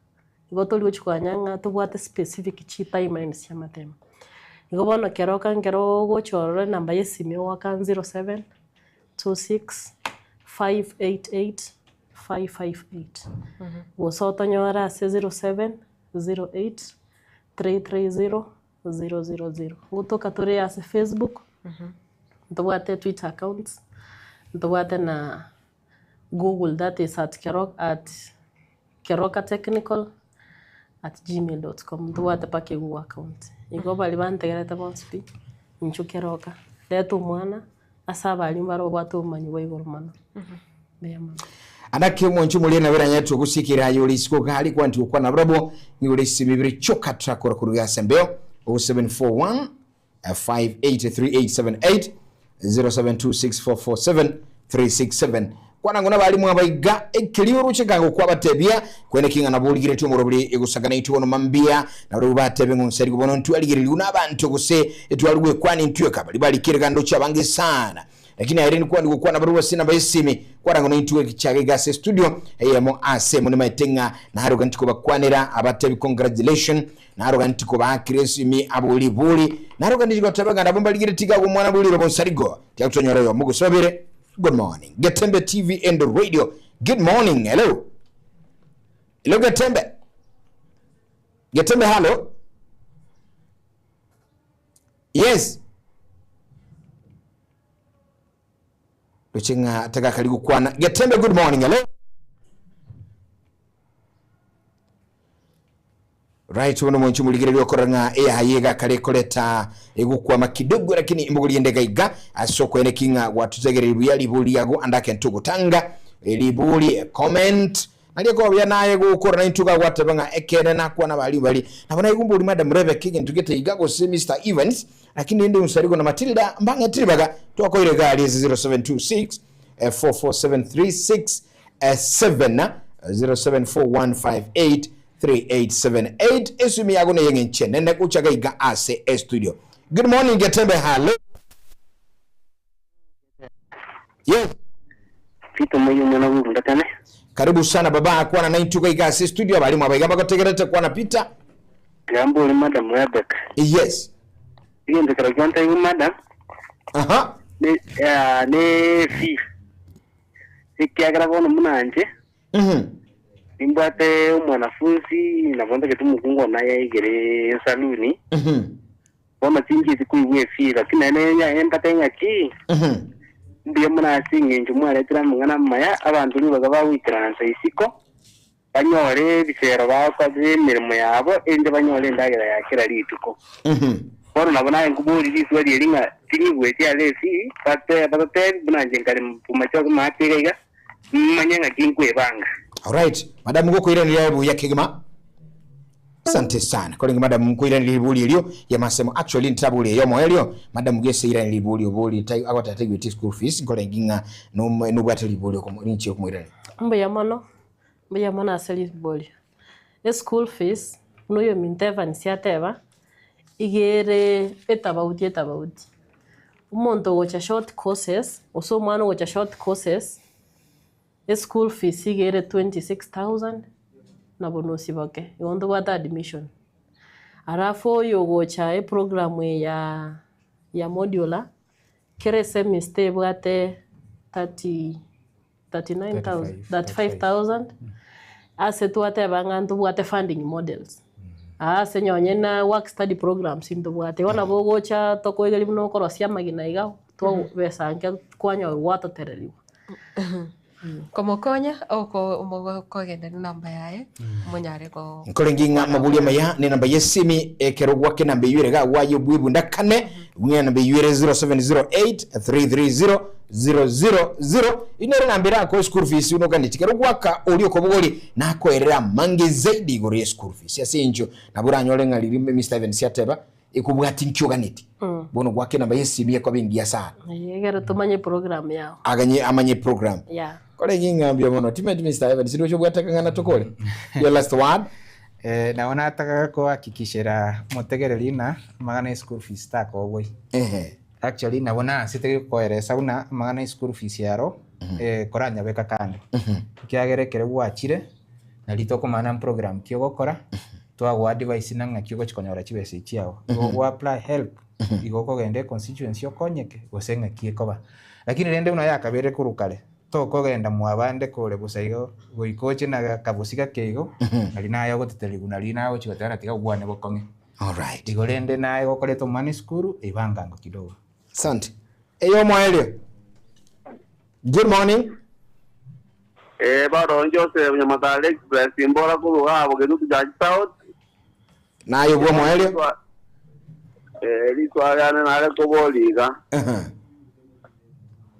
Igo tori gochia koganya ng'a tobwate specific chitimelines chia amatemo. Igo bono kero oka nkero ogocha ororo enamba ya esimi ogoaka 07 26 588 558 gose otonyore ase 07 08 330 000. Ngotoka tore ase Facebook, ntobwate Twitter accounts, ntobwate na Google that is at Kero at Keroka Technical at gmail dot com, ntobwate mpaka egoogle account. Igo baria bantegerete bonsi pi, inchuo Keroka, reta omwana ase abalimu bare babwate obomanyi bwa igoro mono. Mbuya mono. Anake omwancho omoria nabo eranyare togosikera aye ore isiko gari kwanti gokwana nabarabwo nigo ore isimi ibere chioka trakora koruga ase embeo 0741 583878 0726447367 kwana ngo nabarimu abaiga ekeri oroche kango kwabatebia kwene king'a nabo origeretie omorobori egosakana intwe bono mambia nabo batebe ng'o nsarigo bono ntwarigereriwe na abanto gose etwari gwekwani intwe kabari barikere gandoche abange sana Lakini aye rende kwani gokwana barabwo ase enamba y'esimi, kwarang'o naintwe egechaga iga ase estudio eyemo ase emo nimaete ng'a naroga ntikobakwanera abatebi congratulation, naroga ntikobaakera esimi abo ribori, naroga ndigoteba ng'a nabo mbarigereti iga agwo omwana bwe riroba onsarigo, tiga tonyore oyomo gose babere. Good morning Getembe TV and Radio. Good morning. Hello. Hello Getembe. Getembe hello. Yes. Roche ng'a tagakari gokwana. Getembe good morning. Hello. Right bono mwanchi murigereria okorora ng'a eyaye egakare ekoreta egokwama kidogo lakini imbogorie ndega iga ase okoene ki ng'a gwatutegereria buya ribori riago ande akento ogotanga eribori comment Nario ekoba buya naye gokora naintwe iga gwateba ng'a ekeene nakwana baria baria. Nabo naigwa mbori Madam Rebecca egento gete iga gose Mister Evans, lakini rende Onsarigo na Matilda mbang'ete ribaga twakoire egari ase 0726 447 367 074158 3878 esimi yago neye ng'enche nene gocha gaiga ase estudio. Good morning Getembe hallo. Yes. Peter Moi omwana bw'Orundakane. Karibu sana baba kwana naintwe iga iga ase studio abarimu abaiga bagotegerete kwana Peter. Tiga mbore madam Rebecca. Yes. Egento kero kiantebiwe madam Aha. ne ah, ne fee ekiagera bono buna inche Mhm. Nimbwate omwanafunzi nabo ntagete omokungu one ayaigere esaluni, bono tinchieti koigwa efee lakini naende embate ng'aki, mbuya mono ase eng'encho mwaretire amang'ana amaya, abanto ribaga bagoikaransa isiko, banyore ebisero bakorire emeremo yabo, erinde banyore endagera ya kera rituko. Bono nabo naye nkoborie riswali eri ng'a tinyigweti are efee, bate batotebi buna inche nkare bomachoge maate iga iga, Mmanye ng'aki nkwebanga. Alright, madam ngokoiraneria buya kegima. Asante sana. Korenge madam nkoiraneria ribori erio ya masemo. Actually ntabori eyomo erio. Madam gese iraneria ribori obori tai agotata taigweti school fees nkorenge ng'a nobwate ribori okomo ninche okomoiraneria. Mbuya mono, mbuya mono ase riborio. Eschool fees, buna oyominto Evans ateba, iga ere etabauti etabauti. Omonto ogocha short courses, gose omwana ogocha short courses, eschool fees iga ere 26,000 na bonusi boke, igo ntobwate admission. Alafu oyo ogocha eprogram eye ya ya modular, kera esemester ebwate 30 39,000 35,000 ase twateba ng'a ntobwate funding models. Aa ase nonye na work study programs ntobwate. Igo nabo ogocha tokoegeria buna okorosia amagena iga, twabesa nke kwanyora gwatotereriwa. Komokonya oko omogokogenda nenamba yaye monyare go Nkorenge ng'a amabori amaya ne namba y'esimi ekero gwake namba eywo ere iga gwaye obwebunda kane ng'a namba eywo ere 0708 330 000 Inere namba erakoe school fees unoganeti kero gwaka oria okobogori nakoerere amange zaidi igoro ye school fees ase encho nabo oranyore ng'a riria Mister Evans ateba ekobwati nki oganeti bono gwaka enamba y'esimi ekoba engiya sana. Eye egere tomanye program yao. Aganye amanye program. Yeah. Kore ng'a mbuya mono timanyeti Mister Evans ndoche obwate akang'ana tokore your last word. Eh, nabo nataka kohakikishera omotegereri ng'a amang'ana ya school fees takoboi. Ehe. Actually nabo naasete koeresa buna amang'ana ya school fees aro koranyabeka kando. Ekiagera ekero gwachire, nari tokomanya program ki ogokora, twagoa advice na ng'aki ogochi konyora chibesa echi chiago. Igo gwa apply help, igo okogenda econstituency okonyeke, gose ng'aki ekoba. Lakini rende buna yakabeire korwa kare, tokogenda mwabande kore bosa igo, goika oche na akabosi gake igo, nari naye ogoteterigwa nari naye ogochi goteba ng'a tiga obwane bokong'e. Alright. Igo rende naye gokoreta omwana esukuru, ebangango kidogo. Asante. Eyomoerio. Good morning. Eh, bado Joseph Nyamatare Express mbora korwa iga Bogetutu Church South. Naye obwo omoerio. Eh, ritwa riane nare koboria iga. Aha.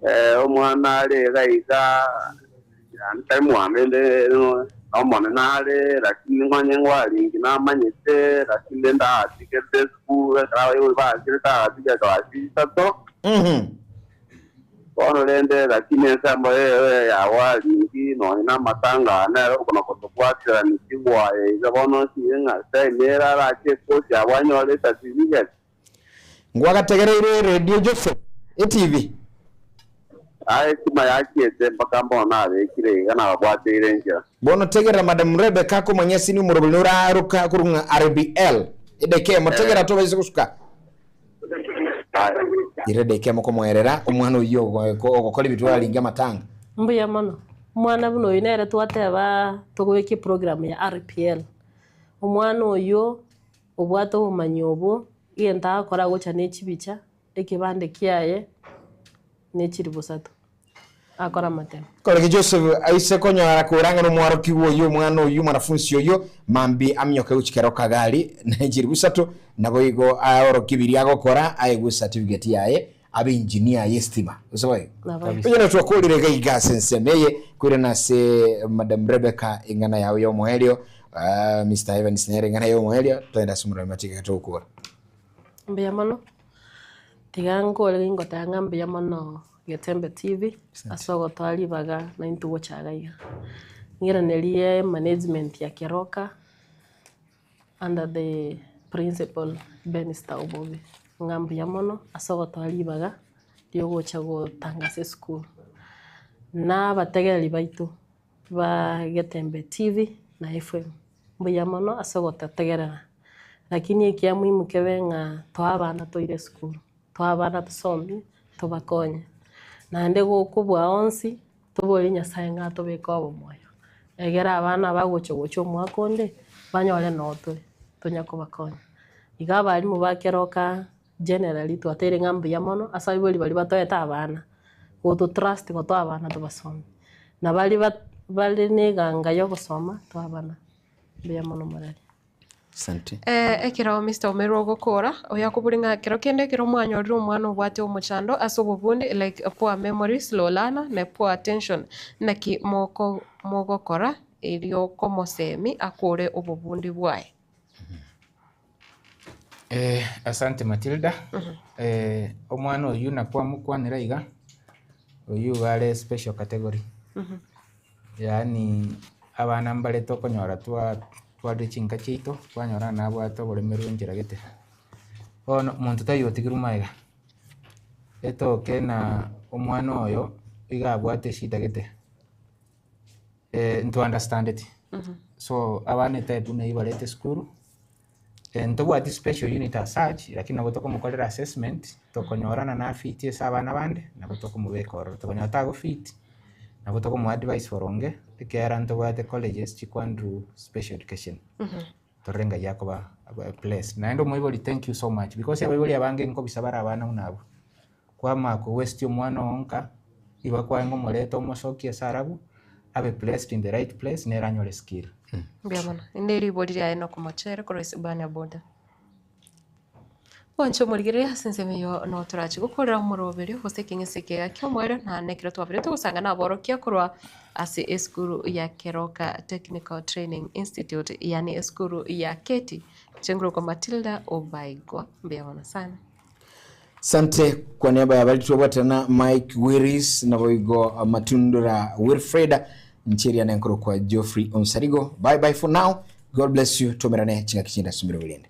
Eh, omwana are iga iga yaani tari mwana ende omonene are lakini nkonye ngwaringi namanyete lakini rende atigete esukuru ekero abaibori bachirete agatiga class isato. Mhm. Bono rende lakini ensembo eye ya Waringi nonya namatanga aya nere okona gotobwaterania chigwaye iga bono nsiye ng'a time ere arache ekosi abwo anyore ecertificate. Ngwagategereire eredio Joseph, etv? Aye estima yachiete mpaka mbono nabekire iga nababwateire enchera. Bono tegerera Madam Rebecca akomanya ase omorobori noraroka korwa ng'a RBL. Edakika eyemo tegerera tobaise gosuka. Ere edakika eyemo komoerera omwana oyio ogokora ebinto aringe amatanga. Mbuya mono. Omwana buna oyio nere twateba togoika eprogram ya RPL. Omwana oyio obwate obomanyi obwo, egento agokora agocha ne chibicha, ekebande kiaye, ne chilifu isato, akore amatemo. Korende Joseph aise konyora korang'a nomwarokigwa oyio, omwana oyio, omwanafunsi oyio, mambia aminyoke gochia kera okagari ne chilifu isato, naboigo aorokie biria agokora, aegwe ecertificate yaye, abe engineer y'estima. Gose boigo? Naboigo. Onye twakorire iga iga ase ensemo eye, koirana ase Madam Rebecca eng'ana yao y'omoerio, ah, Mister Evans nere eng'ana y'omoerio, togende ase omorwani matiga togokora. Mbuya mono, tiga nkore gingoteba ng'a mbuya mono Getembe TV, ase ogotoa ribaga naintwe gocha iga iga. Ng'iranerie emanagement ya Keroka, under the principal Benista Obobe, ng'a mbuya mono ase ogotoa ribaga riogocha gotangasa esukuru. Na abategereri baito ba Getembe TV na FM, mbuya mono ase ogototegerera, lakini ekia muhimu kebe ng'a toe abana toire esukuru, toe abana tosomie, tobakonye. Naende gokobua onsi, toborie Nyasaye ng'a atobeke obomoyo. Egere abana bagocha gocha omwaka onde, banyore noo tore, tonya kobakonya. Iga abalimu ba Keroka generally twateire ng'a mbuya mono ase abaibori baria batoete abana, goto trust gotoa abana tobasomie. Na baria ba bare na eganga ya ogosoma, twabana. Mbuya mono morari. Asante. Eh, ekero Mr. Omerwa ogokora, oyo akobori ng'a kero kende ekero mwanyorire omwana obwate omochando ase obobundi like poor memory, slow learner na poor attention, naki moko mogokora erio komosemi akore obobundi bwaye? Eh, asante Matilda. Eh, omwana oyio nakwamokwanera iga, oyio iga are special category. Yaani abana mbare tokonyora twa twarire chinka chiaito, twanyora nabwate oboremerwe enchera gete. Bono monto taiyo otigirwe magega, etoke na omwana oyo iga abwate eshida gete, nto understandeti. So abana etype buna eywo barete esukuru, ntobwati special unit as such, lakini nabo tokomokorera assessment, tokonyorana na fit ase abana bande, nabo tokomobeka ororo, tokonyora tago fit, nabo tokomo advise boronge, ekiagera ntobwate colleges chikwanrwa special education, torore ngai akoba blessed. Naende omoibori thank you so much, because abaibori abange nkobisa bare abana buna abwo, kwamanya ko waste omwana oo nka, igo kwarenge omoreta omosokie ase arabwo, abe placed in the right place nere anyore skill. Mbuya mono. Inde ribori riaye nokomochere korwa Isibania boda. Mwanche omorigereria ase ensemo eyio notorache gokorera omoroberio gose ekeng'ese ekiya ki'omoerio naende ekero twabire togosanga naborokia korwa ase esukuru ya Keroka Technical Training Institute yaani esukuru ya Keti Chenguroko Matilda Obaigwa. Mbuya mono sana. Sante kwa niaba ya baria twabwatana Mike Willis naboigo Matundura Wilfreda ncheria nenkorokwa Geoffrey Onsarigo. Bye bye for now. God bless you. Tomerane chingaki chinde ase emerogo erinde.